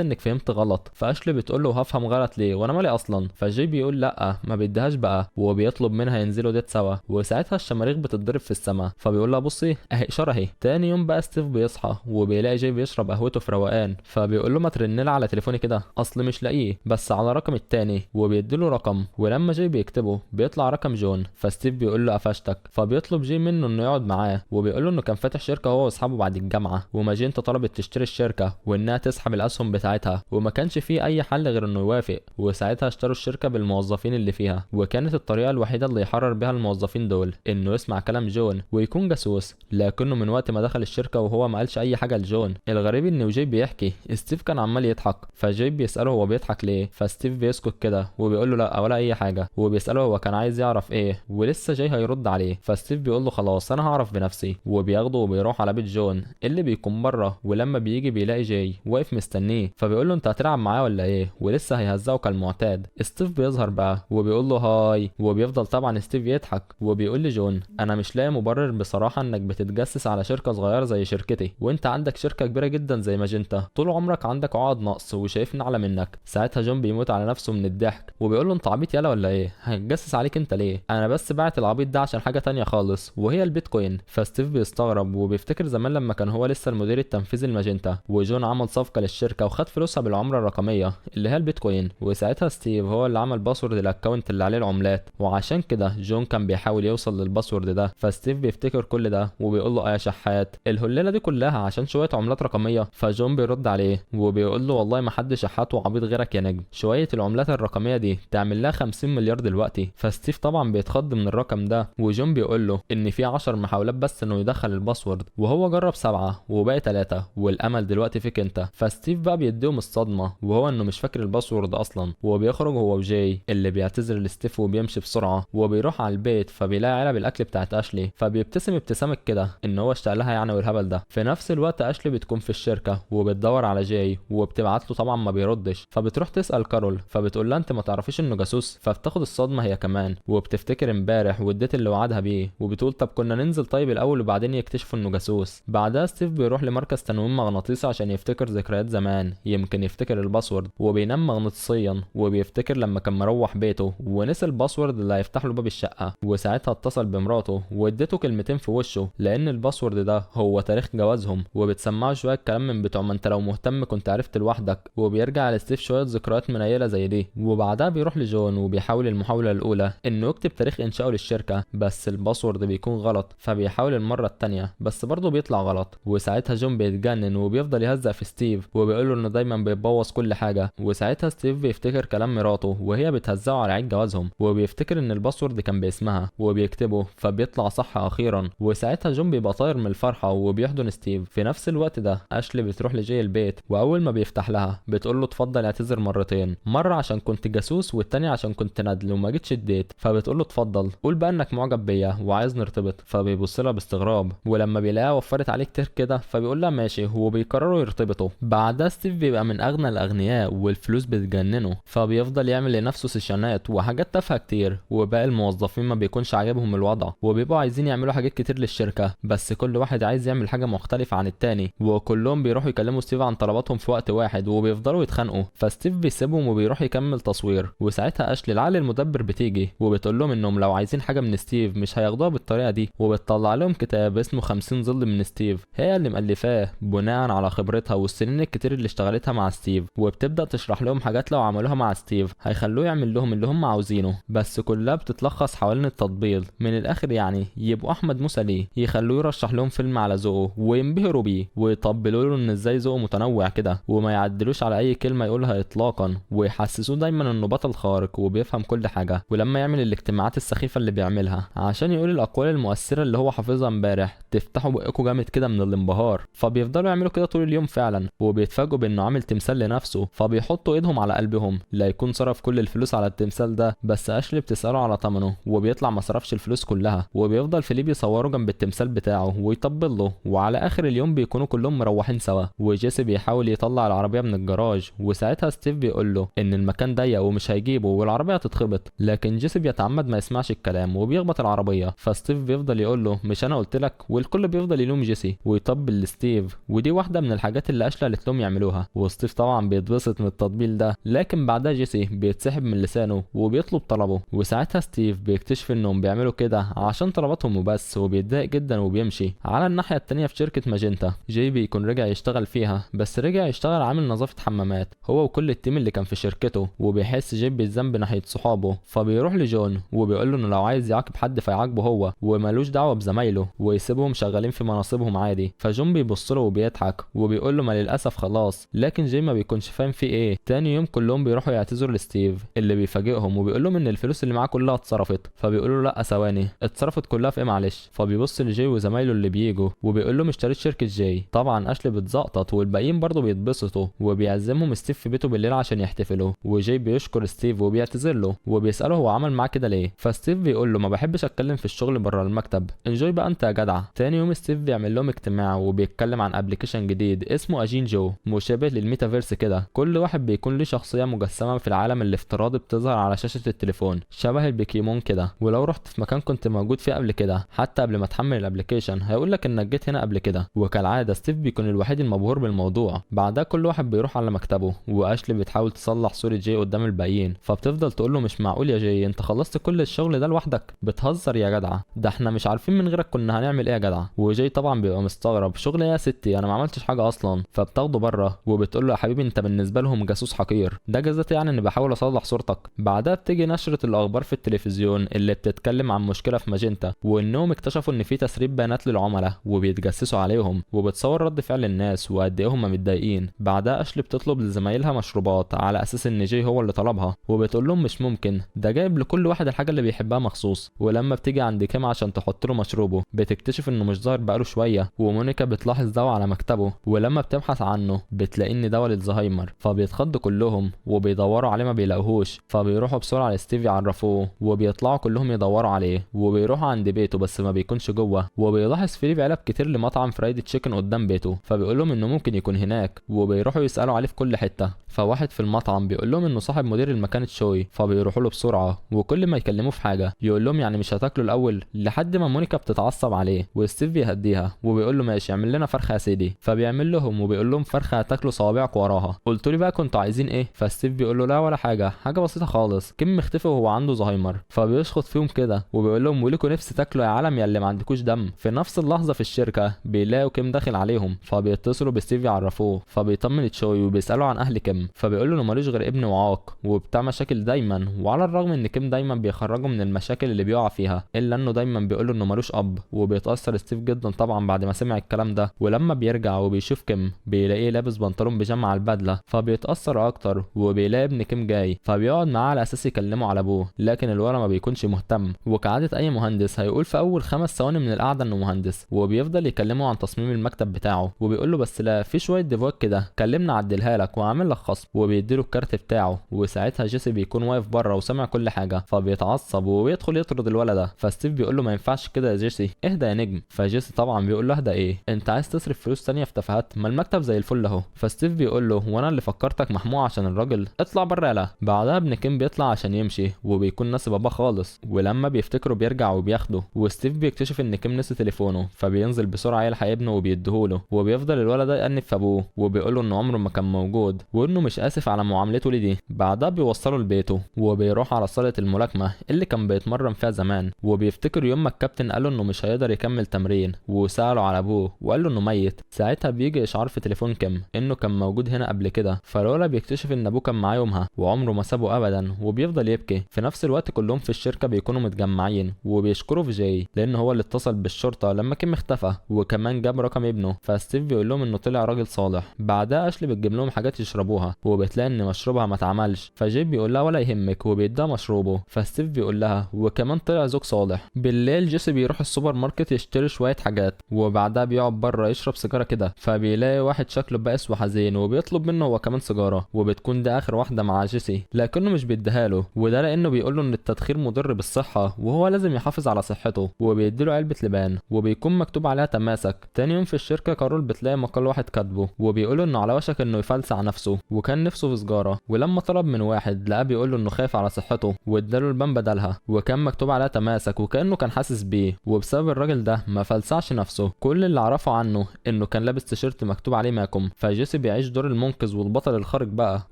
انك فهمت غلط. فاشلي بتقول له هفهم غلط ليه وانا مالي اصلا؟ فجاي بيقول لا ما بيديهاش بقى، وبيطلب منها ينزلوا date سوا. وساعتها الشماريخ بتتضرب في السما، فبيقول لها بصي اهي اشارة اهي. تاني يوم بقى ستيف بيصحى وبيلاقي جاي بيشرب قهوته في روقان، فبيقول له ما ترن لي على تليفوني كده اصل مش لاقيه بس على رقم التاني، وبيديله رقم، ولما جاي بيكتبه بيطلع رقم جون. فستيف بيقول له قفشتك، فبيطلب جاي منه انه يقعد معاه، وبيقول له انه كان فاتح شركة هو واصحابه بعد الجامعة، وماجنتا طلبت تشتري الشركة وانها تسحب الاسهم بتاعتها، وما كانش فيه اي حل غير انه يوافق. وساعتها اشتروا الشركة بالموظفين اللي فيها، وكانت الطريقة الوحيدة اللي يحرر بيها الموظفين دول انه يسمع كلام جون ويكون جاسوس، لكنه من وقت ما دخل الشركة وهو ما قالش اي حاجة لجون. الغريب ان جاي بيحكي ستيف كان عمال يضحك، فجاي بيساله هو بيضحك ليه، فستيف بيسكت كده وبيقول له لا ولا اي حاجة، وبيساله هو كان عايز يعرف ايه، ولسه جاي هيرد عليه، فستيف بيقول له خلاص انا هعرف بنفسي، وبياخده وبيروح على بيت جون اللي بيكون بره. ولما بيجي بيلاقي جاي واقف مستنيه، فبيقول له انت هتلعب معاه ولا ايه، ولسه هيهزقه كالمعتاد. ستيف بيظهر بقى وبيقول له hi، وبيفضل طبعا ستيف يضحك وبيقول لجون انا مش لاقي مبرر بصراحة انك بتتجسس على شركة صغيرة زي شركتي، وانت عندك شركة كبيرة جدا زي ماجنتا، طول عمرك عندك عقد نقص وشايفني اعلى منك. ساعتها جون بيموت على نفسه من الضحك وبيقول له انت عبيط يالا ولا ايه، هتجسس عليك انت ليه، انا بس بعت العبيط ده عشان حاجة تانية خالص وهي البيتكوين. فستيف بيستغرب وبيفتكر زمان لما كان هو لسه المدير التنفيذي لماجنتا، وجون عمل صفقة للشركة وخد فلوسها بالعملة الرقمية اللي هي البيتكوين، وساعتها ستيف هو اللي عمل password ال account اللي عليه العملات، وعشان كده جون كان بيحاول يوصل لل password ده. فستيف بيفتكر كل ده وبيقول له يا شحات الهليله دي كلها عشان شوية عملات رقمية. فجون بيرد عليه وبيقول له والله ما حد شحات وعبيط غيرك يا نجم، شوية العملات الرقمية دي تعمل لها 50 مليار دلوقتي. فستيف طبعا بيتخض من الرقم ده، وجون بيقول له ان في 10 محاولات بس انه يدخل ال password، وهو جرب 7 وباقي 3، والامل دلوقتي فيك انت. فستيف بقى بيديهم الصدمة وهو انه مش فاكر ال password اصلا، وبيخرج هو وجاي اللي بيعتذر لستيف وبيمشي بسرعة وبيروح على البيت، فبيلاقي علب الاكل بتاعت اشلي، فبيبتسم ابتسامة كده ان هو اشتاق لها يعني والهبل ده. في نفس الوقت اشلي بتكون في الشركة وبتدور على جاي وبتبعت له طبعا ما بيردش، فبتروح تسال كارول فبتقول لها انت ما تعرفيش انه جاسوس، فبتاخد الصدمة هي كمان وبتفتكر امبارح واديت اللي وعدها بيه، وبتقول طب كنا ننزل طيب الاول وبعدين يكتشفوا انه جاسوس. بعدها ستيف بيروح لمركز تنويم مغناطيسي عشان يفتكر ذكريات زمان، يمكن يفتكر ال password، وبينام مغناطيسيا وبيفتكر لما كان مروح بيته ونسي ال password اللي هيفتح له باب الشقة، وساعتها اتصل بمراته واديته كلمتين في وشه لان ال password ده هو تاريخ جوازهم، وبتسمعه شوية كلام من بتوع ما انت لو مهتم كنت عرفت لوحدك، وبيرجع لستيف شوية ذكريات منيله زي دي. وبعدها بيروح لجون وبيحاول المحاولة الاولى انه يكتب تاريخ انشائه للشركة، بس ال password بيكون غلط، فبيحاول المرة الثانية بس برضه بيطلع غلط، وساعتها جون بيتجنن وبيفضل يهزق في ستيف وبيقول له انه دايما بيبوظ كل حاجة. وساعتها ستيف بيفتكر كلام مراته وهي بتهزقه على عيد جوازهم، وبيفتكر ان ال password كان باسمها وبيكتبه فبيطلع صح اخيرا، وساعتها جون بيبقى طاير من الفرحة وبيحضن ستيف. في نفس الوقت ده اشلي بتروح لجاي البيت، واول ما بيفتح لها بتقول له اتفضل اعتذر مرتين، مرة عشان كنت جاسوس والتانية عشان كنت ندل وما جيتش ال date. فبتقول له اتفضل قول بقى انك معجب بيا وعايز نرتبط، فبيبص لها باستغراب، ولما بيلاقيها وفرت عليه كتير كده فبيقول لها ماشي، وبيقرروا يرتبطوا. بعدها ستيف بيبقى من اغنى الاغنياء والفلوس بتجننه، فبيفضل يعمل لنفسه session ات وحاجات تافهة كتير، وباقي الموظفين ما بيكونش عاجبهم الوضع وبيبقوا عايزين يعملوا حاجات كتير للشركة، بس كل واحد عايز يعمل حاجة مختلفة عن التاني، وكلهم بيروحوا يكلموا ستيف عن طلباتهم في وقت واحد وبيفضلوا يتخانقوا. فستيف بيسيبهم وبيروح يكمل تصوير، وساعتها اشلي العقل المدبر بتيجي وبتقول لهم انهم لو عايزين حاجة من ستيف مش هياخدوها بالطريقة دي، وبتطلع لهم كتاب اسمه 50 ظل من ستيف، هي اللي مؤلفاه بناء على خبرتها والسنين الكتير اللي اشتغلتها مع ستيف، وبتبدا تشرح لهم حاجات لو عملوها مع ستيف هيخلوه يعمل لهم اللي هم عاوزينه، بس كلها بتتلخص حوالين التطبيل. من الاخر يعني يبقوا احمد موسى ليه يخلوه يرشح لهم فيلم على ذوقه وينبهروا بيه ويطبلوا له ان ازاي ذوقه متنوع كده، وما يعدلوش على اي كلمة يقولها اطلاقا، ويحسسوه دايما انه بطل خارق وبيفهم كل حاجة. ولما يعمل الاجتماعات السخيفة اللي بيعملها عشان يقول الاقوال المؤثرة اللي هو حافظها امبارح تفتحوا بقكم جامد كده من الانبهار، فبيفضلوا يعملوا كده طول اليوم فعلا، وبيتفاجئوا بانه عامل تمثال لنفسه، فبيحطوا ايدهم على قلبهم لا يكون صرف كل الفلوس على التمثال ده. بس اشلي بتساله على ثمنه وبيطلع ما صرفش الفلوس كلها، وبيفضل فيليب يصوره جنب التمثال بتاعه ويطبل له وعلى اخر اليوم بيكونوا كلهم مروحين سوا، وجيسي بيحاول يطلع العربية من الجراج، وساعتها ستيف بيقول له ان المكان ضيق ومش هيجيبه والعربية هتتخبط، لكن جيسي بيتعمد ما يسمعش الكلام وبيخبط العربية. فستيف بيفضل يقول له مش انا قلت لك، والكل بيفضل يلوم جيسي ويطبل لستيف، ودي واحدة من الحاجات اللي اشلي قالت لهم يعملوها، وستيف طبعا بيتبسط من التطبيل ده. لكن بعدها جيسي بيتسحب من لسانه وبيطلب طلبه، وساعتها ستيف بيكتشف انهم بيعملوا كده عشان طلباتهم وبس، وبيتضايق جدا وبيمشي. على الناحية التانية في شركة ماجنتا، جاي بيكون رجع يشتغل فيها، بس رجع يشتغل عامل نظافة حمامات هو وكل ال team اللي كان في شركته، وبيحس جاي بالذنب ناحية صحابه، فبيروح لجون وبيقول له انه لو عايز يعاقب حد فيعاقبه هو ومالوش دعوه بزمايله، ويسيبهم شغالين في مناصبهم عادي. فجون بيبص له وبيضحك وبيقول له ما للاسف خلاص، لكن جاي ما بيكونش فاهم في ايه. تاني يوم كلهم بيروحوا يعتذروا لستيف اللي بيفاجئهم وبيقول لهم ان الفلوس اللي معاه كلها اتصرفت، فبيقولوا له لا ثواني، اتصرفت كلها في ايه معلش؟ فبيبص لجاي وزمايله اللي بيجوا وبيقول لهم اشتريت شركة جاي. طبعا اشلي بتزقطط والباقيين برضه بيتبسطوا، وبيعزمهم ستيف في بيته بالليل عشان يحتفلوا، وجاي بيشكر ستيف وبيعتذر له وبيساله هو عمل معاه كده ليه. فستيف بيقول له ما بحبش اتكلم في الشغل بره المكتب، enjoy بقى انت يا جدع. تاني يوم ستيف بيعمل لهم اجتماع وبيتكلم عن application جديد اسمه اجين جو، مشابه للميتافيرس كده، كل واحد بيكون ليه شخصية مجسمه في العالم الافتراضي بتظهر على شاشة التليفون شبه البيكيمون كده، ولو رحت في مكان كنت موجود فيه قبل كده حتى قبل ما تحمل ال application هيقول لك انك جيت هنا قبل كده. وكالعادة ستيف بيكون الوحيد المبهور بالموضوع. بعدها كل واحد بيروح على مكتبه، واشلي بتحاول تصلح صوره جاي قدام الباقيين، فبتفضل تقول له مش معقول يا جاي انت خلصت كل الشغل ده لوحدك، بتهزر يا جدع، ده احنا مش عارفين من غيرك كنا هنعمل ايه يا جدع. وجاي طبعا بيبقى مستغرب، شغل ايه يا ستي انا ما عملتش حاجة اصلا. فبتاخده بره وبتقول له يا حبيبي انت بالنسبة لهم جاسوس حقير، ده جزات يعني اني بحاول اصلح صورتك. بعدها بتيجي نشره الاخبار في التلفزيون اللي بتتكلم عن مشكلة في ماجنتا، وانهم اكتشفوا ان في تسريب بيانات للعملاء وبيتجسسوا عليهم، وبتصور رد فعل الناس وقد ايه هم متضايقين. بعدها اشلي بتطلب لزمايلها مشروبات على اساس ان جاي هو اللي طلبها، وبتقول لهم مش ممكن، ده جايب لكل واحد الحاجة اللي بيحبها مخصوص. ولما بتيجي عند كيم عشان تحط له مشروبه بتكتشف انه مش ظاهر بقاله شوية، ومونيكا بتلاحظ دواء على مكتبه، ولما بتبحث عنه بتلاقي ان دواء للزهايمر، فبيتخضوا كلهم وبيدوروا عليه ما بيلاقوهوش، فبيروحوا بسرعة لستيف يعرفوه، وبيطلعوا كلهم يدوروا عليه، وبيروحوا عند بيته بس ما بيكونش جوه. وبيلاحظ فيليب علب كتير لمطعم fried chicken قدام بيته، فبيقول لهم انه ممكن يكون هناك، وبيروحوا يسالوا عليه في كل حتة. فواحد في المطعم بيقول لهم انه صاحب مدير المكان تشوي، فبيروحوا له بسرعة، وكل ما يكلموه في حاجة يقول لهم يعني مش هتاكلوا الاول، لحد ما مونيكا بتتعصب عليه وستيف بيهديها وبيقول له ماشي اعمل لنا فرخة يا سيدي، فبيعمل لهم وبيقول لهم فرخة هتاكلوا صوابعك وراها، قلت لي بقى كنتوا عايزين ايه؟ فستيف بيقول له لا ولا حاجة، حاجة بسيطة خالص، كيم مختفي وهو عنده زهايمر، فبيشخط فيهم كده وبيقول لهم ولكم نفس تاكلوا يا عالم يا اللي ما عندكوش دم. في نفس اللحظة في الشركة بيلاقوا كيم داخل عليهم، فبيتصلوا بستيف يعرفوه، فبيطمن تشوي وبيسالوا عن اهل كيم، فبيقول له انه مالوش غير ابن وعاق وبتاع مشاكل دايما، وعلى الرغم ان كيم دايما بيخرجه من المشاكل اللي بيقع فيها، الا انه دايما بيقول له انه مالوش اب. وبيتاثر ستيف جدا طبعا بعد ما سمع الكلام ده، ولما بيرجع وبيشوف كيم بيلاقيه لابس بنطلون بيجامه على البدلة، فبيتاثر اكتر، وبيلاقي ابن كيم جاي، فبيقعد معاه على اساس يكلمه على ابوه، لكن الولد ما بيكونش مهتم، وكعادة اي مهندس هيقول في اول 5 ثواني من القعدة انه مهندس، وبيفضل يكلمه عن تصميم المكتب بتاعه، وبيقول له بس لا في شوية ديفوات كده كلمنا عدلها لك وعامل لك خصم، وبيديله الكارت بتاعه. وساعتها جيسي بيكون واقف بره وسامع كل حاجة، فبيتعصب وبيدخل يطرد الولد ده. فستيف بيقول له ما ينفعش كده يا جيسي، اهدى يا نجم. فجيسي طبعا بيقول له اهدى ايه، انت عايز تصرف فلوس تانية في تفاهات، ما المكتب زي الفل اهو. فستيف بيقول له وانا اللي فكرتك محموع عشان الراجل، اطلع بره يلا. بعدها ابن كيم بيطلع عشان يمشي، وبيكون ناسي باباه خالص، ولما بيفتكره بيرجع وبياخده، وستيف بيكتشف ان كيم نسي تليفونه، فبينزل بسرعة يلحق ابنه وبيديهوله، وبيفضل الولد ده يأنب في ابوه وبيقول له انه عمره ما كان موجود وانه مش اسف على معاملته لدي. بعدها بيوصله لبيته وبيروح على صاله الملاكمة اللي كان بيتمرن فيها زمان، وبيفتكر يوم ما الكابتن قال له انه مش هيقدر يكمل تمرين، وساله على ابوه وقال له انه ميت. ساعتها بيجي اشعار في تليفون كيم انه كان موجود هنا قبل كده، فلولا بيكتشف ان ابوه كان معاه يومها وعمره ما سابه ابدا، وبيفضل يبكي. في نفس الوقت كلهم في الشركة بيكونوا متجمعين وبيشكروا في جاي لان هو اللي اتصل بالشرطة لما كيم اختفى، وكمان جاب رقم ابنه. فستيف بيقول لهم انه طلع راجل صالح. بعدها اشلي بتجيب لهم حاجات يشربوها، وبتلاقي ان مشروبها ما اتعملش، فجاي بيقول لها ولا يهمك وبيديها مشروبه. فستيف بيقول لها وكمان طلع زوج صالح. بالليل جيسي بيروح السوبر ماركت يشتري شوية حاجات، وبعدها بيقعد بره يشرب سيجارة كده، فبيلاقي واحد شكله بائس وحزين وبيطلب منه هو كمان سيجارة، وبتكون ده اخر واحدة مع جيسي، لكنه مش بيديها له، وده لانه بيقول له ان التدخين مضر بالصحة وهو لازم يحافظ على صحته، وبيديله علبة لبان وبيكون مكتوب عليها تماسك. تاني يوم في الشركة كارول بتلاقي مقال واحد كاتبه وبيقول انه على وشك انه يفلسع نفسه وكان نفسه في سجاره، ولما طلب من واحد لقاه بيقول له انه خايف على صحته واداله البان بدلها وكان مكتوب عليها تماسك وكانه كان حاسس بيه، وبسبب الراجل ده ما فلسعش نفسه. كل اللي عرفه عنه انه كان لابس تيشيرت مكتوب عليه ماكوم. فجيسي بيعيش دور المنقذ والبطل الخارق بقى،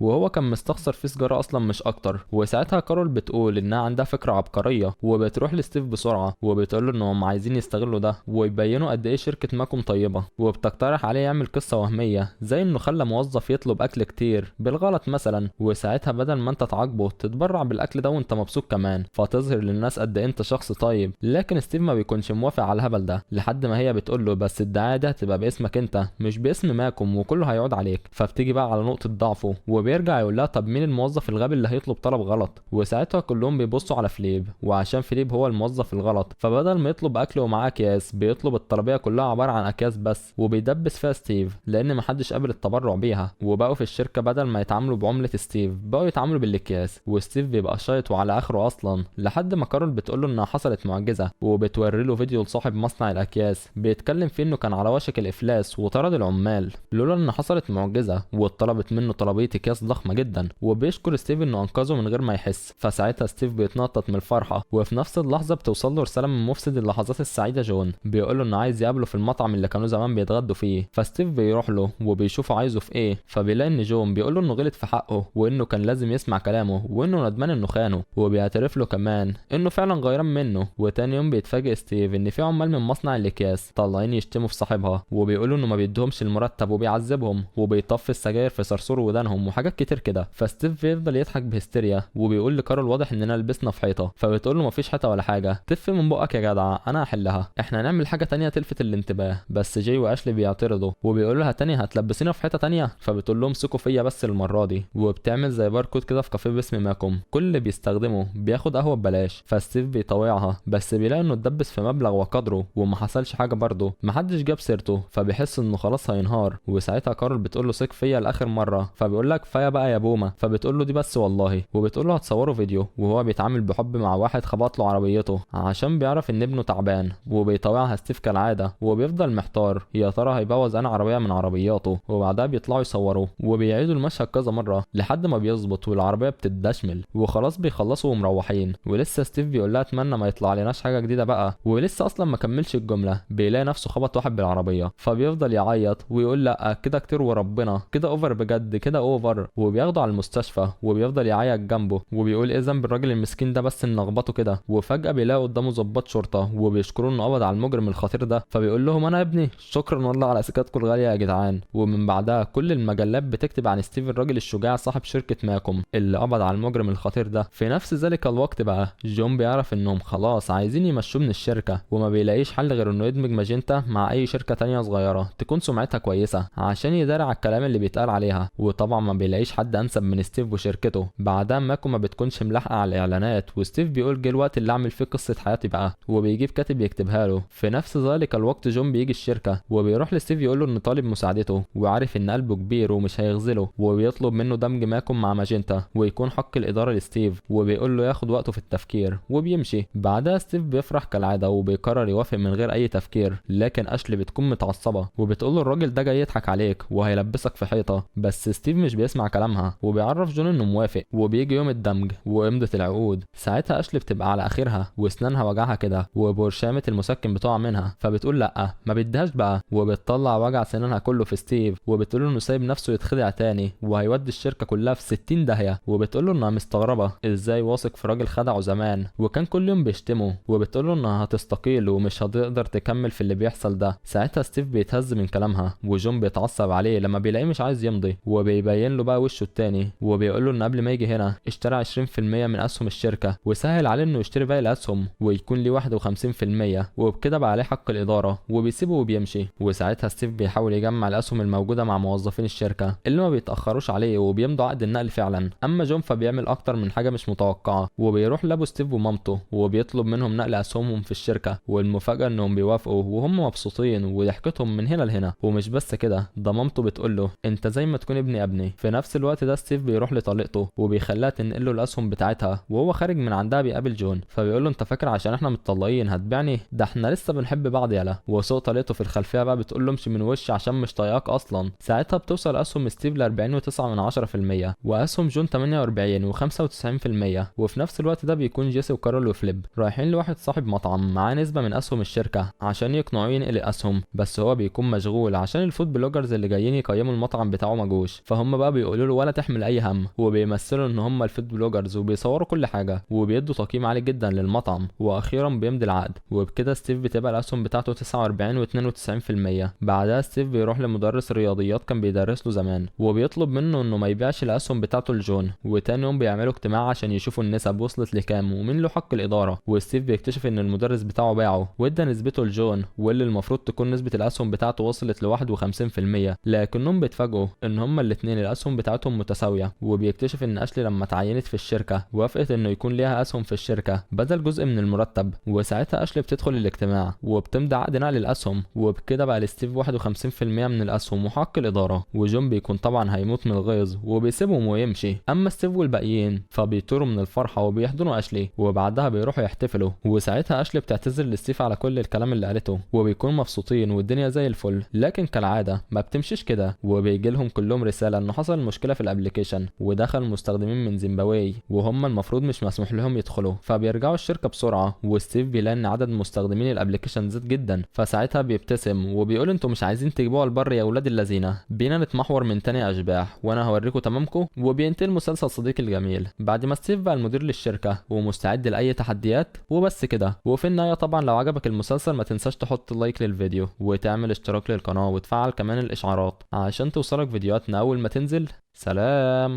وهو كان مستخسر في سجاره اصلا مش اكتر. وساعتها كارول بتقول انها عندها فكرة عبقرية وبتروح لستيف بسرعة وبتقول له انهم عايزين يستغلوا ده ويبينوا قد ايه شركة ماكوم طيبة، وبتقترح عليه يعمل قصة وهمية زي انه خلى موظف يطلب اكل كتير بالغلط مثلا، وساعتها بدل ما انت تعاقبه تتبرع بالاكل ده وانت مبسوط كمان، فتظهر للناس قد ايه انت شخص طيب. لكن ستيف ما بيكونش موافق على الهبل ده لحد ما هي بتقول له بس الدعاية دي هتبقى باسمك انت مش باسم ماكوم وكله هيعود عليك. فبتيجي بقى على نقطة ضعفه وبيرجع يقول لها طب مين الموظف الغبي اللي هيطلب طلب غلط؟ وساعتها كلهم بيبصوا على فليب، وعشان فليب هو الموظف الغلط فبدل ما يطلب اكل ومعاه اكياس بيطلب الطلبيه كلها عبارة عن اكياس بس، وبيدبس فيها ستيف لان محدش قبل التبرع بيها. وبقوا في الشركة بدل ما يتعاملوا بعمله ستيف بقوا يتعاملوا بالاكياس، وستيف بيبقى شايط وعلى اخره اصلا لحد ما كارول بتقول له انها حصلت معجزه وبتوري له فيديو لصاحب مصنع الاكياس بيتكلم فيه انه كان على وشك الافلاس وطرد العمال لولا ان حصلت معجزه واتطلبت منه طلبية اكياس ضخمة جدا، وبيشكر ستيف انه انقذه من غير ما يحس. فساعتها ستيف بيتنطط من الفرحة، وفي نفس اللحظة بتوصل له رسالة من مفسد اللحظات السعيدة جون بيقول له انه عايز يقابله في المطعم اللي كانوا زمان بيتغدوا فيه. فستيف بيروح له وبيشوفه عايزه في ايه، فبيلاقي ان جون بيقول له انه غلط في حقه وانه كان لازم يسمع كلامه وانه ندمان انه خانه، وبيعترف له كمان انه فعلا غيران منه. وتاني يوم بيتفاجئ ستيف ان في عمال من مصنع الاكياس طالعين يشتموا في صاحبها وبيقولوا انه ما بيديهمش المرتب وبيعذبهم وبيطفي السجاير في صرصور ودانهم وحاجات كتير كده. فستيف بيفضل يضحك بهستيريا وبيقول لكارول واضح اننا لبسنا في حيطة، فبتقول له مفيش حيطة ولا حاجة، تف من بقك يا جدع انا هحلها، احنا هنعمل حاجة تانية تلفت الانتباه. بس جاي واشلي بيعترضوا وبيقولوا لها تاني هتلبسينا في حيطة تانية، فبتقول لهم ثقوا فيا بس المرة دي. وبتعمل زي باركود كده في كافيه باسم ماكوم كل اللي بيستخدمه بياخد قهوة ببلاش. فستيف بيطوعها بس بيلاقي انه اتدبس في مبلغ وقدره وما حصلش حاجة برضه، محدش جاب سيرته، فبيحس انه خلاص هينهار. وساعتها كارول بتقول له ثق فيا لاخر مرة، فبيقول لها كفاية بقى يا بومه، فبتقول له دي بس والله، وبتقول له هتصوروا فيديو وهو بيتعامل بحب مع واحد خبط له عربيته عشان بيعرف ان ابنه تعبان، وبيطوعها ستيف كالعادة وبيفضل محتار يا ترى هيبوظ انا عربية من عربياته. وبعدها بيطلعوا يصوروا وبيعيدوا المشهد كذا مرة لحد ما بيظبط والعربية بتدشمل وخلاص بيخلصوا ومروحين. ولسه ستيف بيقول لها اتمنى ما يطلع لناش حاجة جديدة بقى، ولسه اصلا ما كملش الجملة بيلاقي نفسه خبط واحد بالعربية، فبيفضل يعيط ويقول لا كده كتير وربنا كده over بجد كده over، وبياخده على المستشفى وبيفضل يعيط جنبه وبيقول ايه ذنب الراجل المسكين ده بس ان اخبطه كده. وفجاة بيلاقي قدامه ضباط شرطه وبيشكروا انه قبض على المجرم الخطير ده، فبيقول لهم انا يا ابني شكرا والله على سكاتكم الغالية يا جدعان. ومن بعدها كل المجلات بتكتب عن ستيف الراجل الشجاع صاحب شركة ماكوم اللي قبض على المجرم الخطير ده. في نفس ذلك الوقت بقى جون بيعرف انهم خلاص عايزين يمشوه من الشركة، وما بيلاقيش حل غير انه يدمج ماجنتا مع اي شركة تانية صغيرة تكون سمعتها كويسة عشان يداري على الكلام اللي بيتقال عليها، وطبعا ما بيلاقيش حد انسب من ستيف وشركته. بعدها ماكو ما بتكونش ملاحقه على الاعلانات، وستيف بيقول جه الوقت اللي اعمل فيه قصة حياتي بقى، وبيجيب كاتب يكتبها له. في نفس ذلك الوقت جون بيجي الشركة وبيروح لستيف يقول له انه طالب مساعدته وعارف ان قلبه كبير ومش هيخذله، وبيطلب منه دمج ماكوم مع ماجنتا ويكون حق الادارة لستيف، وبيقول له ياخد وقته في التفكير وبيمشي. بعدها ستيف بيفرح كالعادة وبيقرر يوافق من غير اي تفكير، لكن اشلي بتكون متعصبه وبتقول له الراجل ده جاي يضحك عليك وهيلبسك في حيطة، بس ستيف مش بيسمع كلامها وبيعرف جون انه موافق. وبيجي يوم الدمج وامضه العقود، ساعتها اشلي بتبقى على اخرها واسنانها وجعها كده وبرشامه المسكن بتقع منها، فبتقول لا ما بديهاش بقى، وبتطلع وجع سنانها كله في ستيف وبتقول له انه سايب نفسه يتخدع تاني وهيودي الشركة كلها في 60 داهية. وبتقول له انها مستغربه ازاي واثق في راجل خدعه زمان وكان كل يوم بيشتمه، وبتقول له انها هتستقيل ومش هتقدر تكمل في اللي بيحصل ده. ساعتها ستيف بيتهز من كلامها وجون بيتعصب عليه لما بيلاقيه مش عايز يمضي، وبيبين له بقى وشه التاني وبيقول له ان قبل ما يجي هنا اشترى 20% من اسهم الشركة وسهل عليه انه يشتري باقي الاسهم ويكون ليه 51%، وبكده بقى عليه حق الادارة، وبيسيبه وبيمشي. وساعتها ستيف بيحاول يجمع الاسهم الموجودة مع موظفين الشركة اللي ما بيتاخروش عليه وبيمضوا عقد النقل فعلا. اما جون فبيعمل اكتر من حاجة مش متوقعه وبيروح لابو ستيف ومامته وبيطلب منهم نقل اسهمهم في الشركة، والمفاجاه انهم بيوافقوا وهم مبسوطين وضحكتهم من هنا لهنا. ومش بس كده، ده مامته بتقول له انت زي ما تكون ابني ابني. في نفس الوقت ده ستيف بيروح لطليقته وبيخليها تنقل له الاسهم بتاعتها، وهو خارج من عندها بيقابل جون فبيقول له انت فاكر عشان احنا متطلقين هتبيعني؟ ده احنا لسه بنحب بعض يالا. الزبالة. وصوت طليقته في الخلفية بقى بتقول له امشي من وشي عشان مش طايقاك اصلا. ساعتها بتوصل اسهم ستيف ل 40.9%، واسهم جون 48 و95%. وفي نفس الوقت ده بيكون جيسي وكارول وفليب رايحين لواحد صاحب مطعم معاه نسبه من اسهم الشركة عشان يقنعوه ينقل الاسهم، بس هو بيكون مشغول عشان ال food bloggers اللي جايين يقيموا المطعم بتاعه ما جوش. فهم بقى بيقولوا له ولا تحمل اي هم، وبيمثلوا ان هم ال food bloggers وبيصوروا كل حاجة وبيدوا تقييم عالي جدا للمطعم. واخيرا بيمضي العقد، وبكده ستيف بتبقى الاسهم بتاعته 49.92%. بعدها ستيف بيروح لمدرس رياضيات كان بيدرس له زمان وبيطلب منه انه ما يبيعش الاسهم بتاعته لجون. وتاني يوم بيعملوا اجتماع عشان يشوفوا النسب وصلت لكام ومين له حق الادارة. وستيف بيكتشف ان المدرس بتاعه باعه وادى نسبته لجون، واللي المفروض تكون نسبه الاسهم بتاعته وصلت ل 51%، لكنهم بيتفاجئوا ان هما الاتنين الاسهم بتاعتهم متساوية. وبيكتشف ان اشلي لما اتعينت في الشركة وافقت انه يكون ليها اسهم في الشركة بدل جزء من المرتب. وساعتها اشلي بتدخل الاجتماع وبتمضي عقد نقل الاسهم، وبكده بقى لستيف 51% من الاسهم وحق الادارة. وجون بيكون طبعا هيموت من الغيظ وبيسيبهم ويمشي. اما ستيف والباقيين فبيطيروا من الفرحة وبيحضنوا اشلي، وبعدها بيروحوا يحتفلوا. وساعتها اشلي بتعتذر لستيف على كل الكلام اللي قالته، وبيكونوا مبسوطين والدنيا زي الفل. لكن كالعادة ما بتمشيش كده، وبيجي لهم كلهم رسالة انه حصل مشكلة في ال application ودخل مستخدمين من زيمباوي وهم المفروض مش مسموح لهم يدخلوا، فبيرجعوا الشركة بسرعة. وستيف بيلاقي ان عدد مستخدمين ال application زاد جدا، فساعتها بيبتسم وبيقول انتوا مش عايزين تجيبوها البر يا ولاد اللذينه، بينا نتمحور من تاني اشباح وانا هوريكم تمامكم. وبينتهي المسلسل صديقي الجميل بعد ما ستيف بقى المدير للشركة ومستعد لاي تحديات. وبس كده. وفي النهاية طبعا لو عجبك المسلسل ما تنساش تحط like للفيديو وتعمل اشتراك للقناة وتفعل كمان الاشعارات عشان توصلك فيديوهاتنا اول ما تنزل. سلام.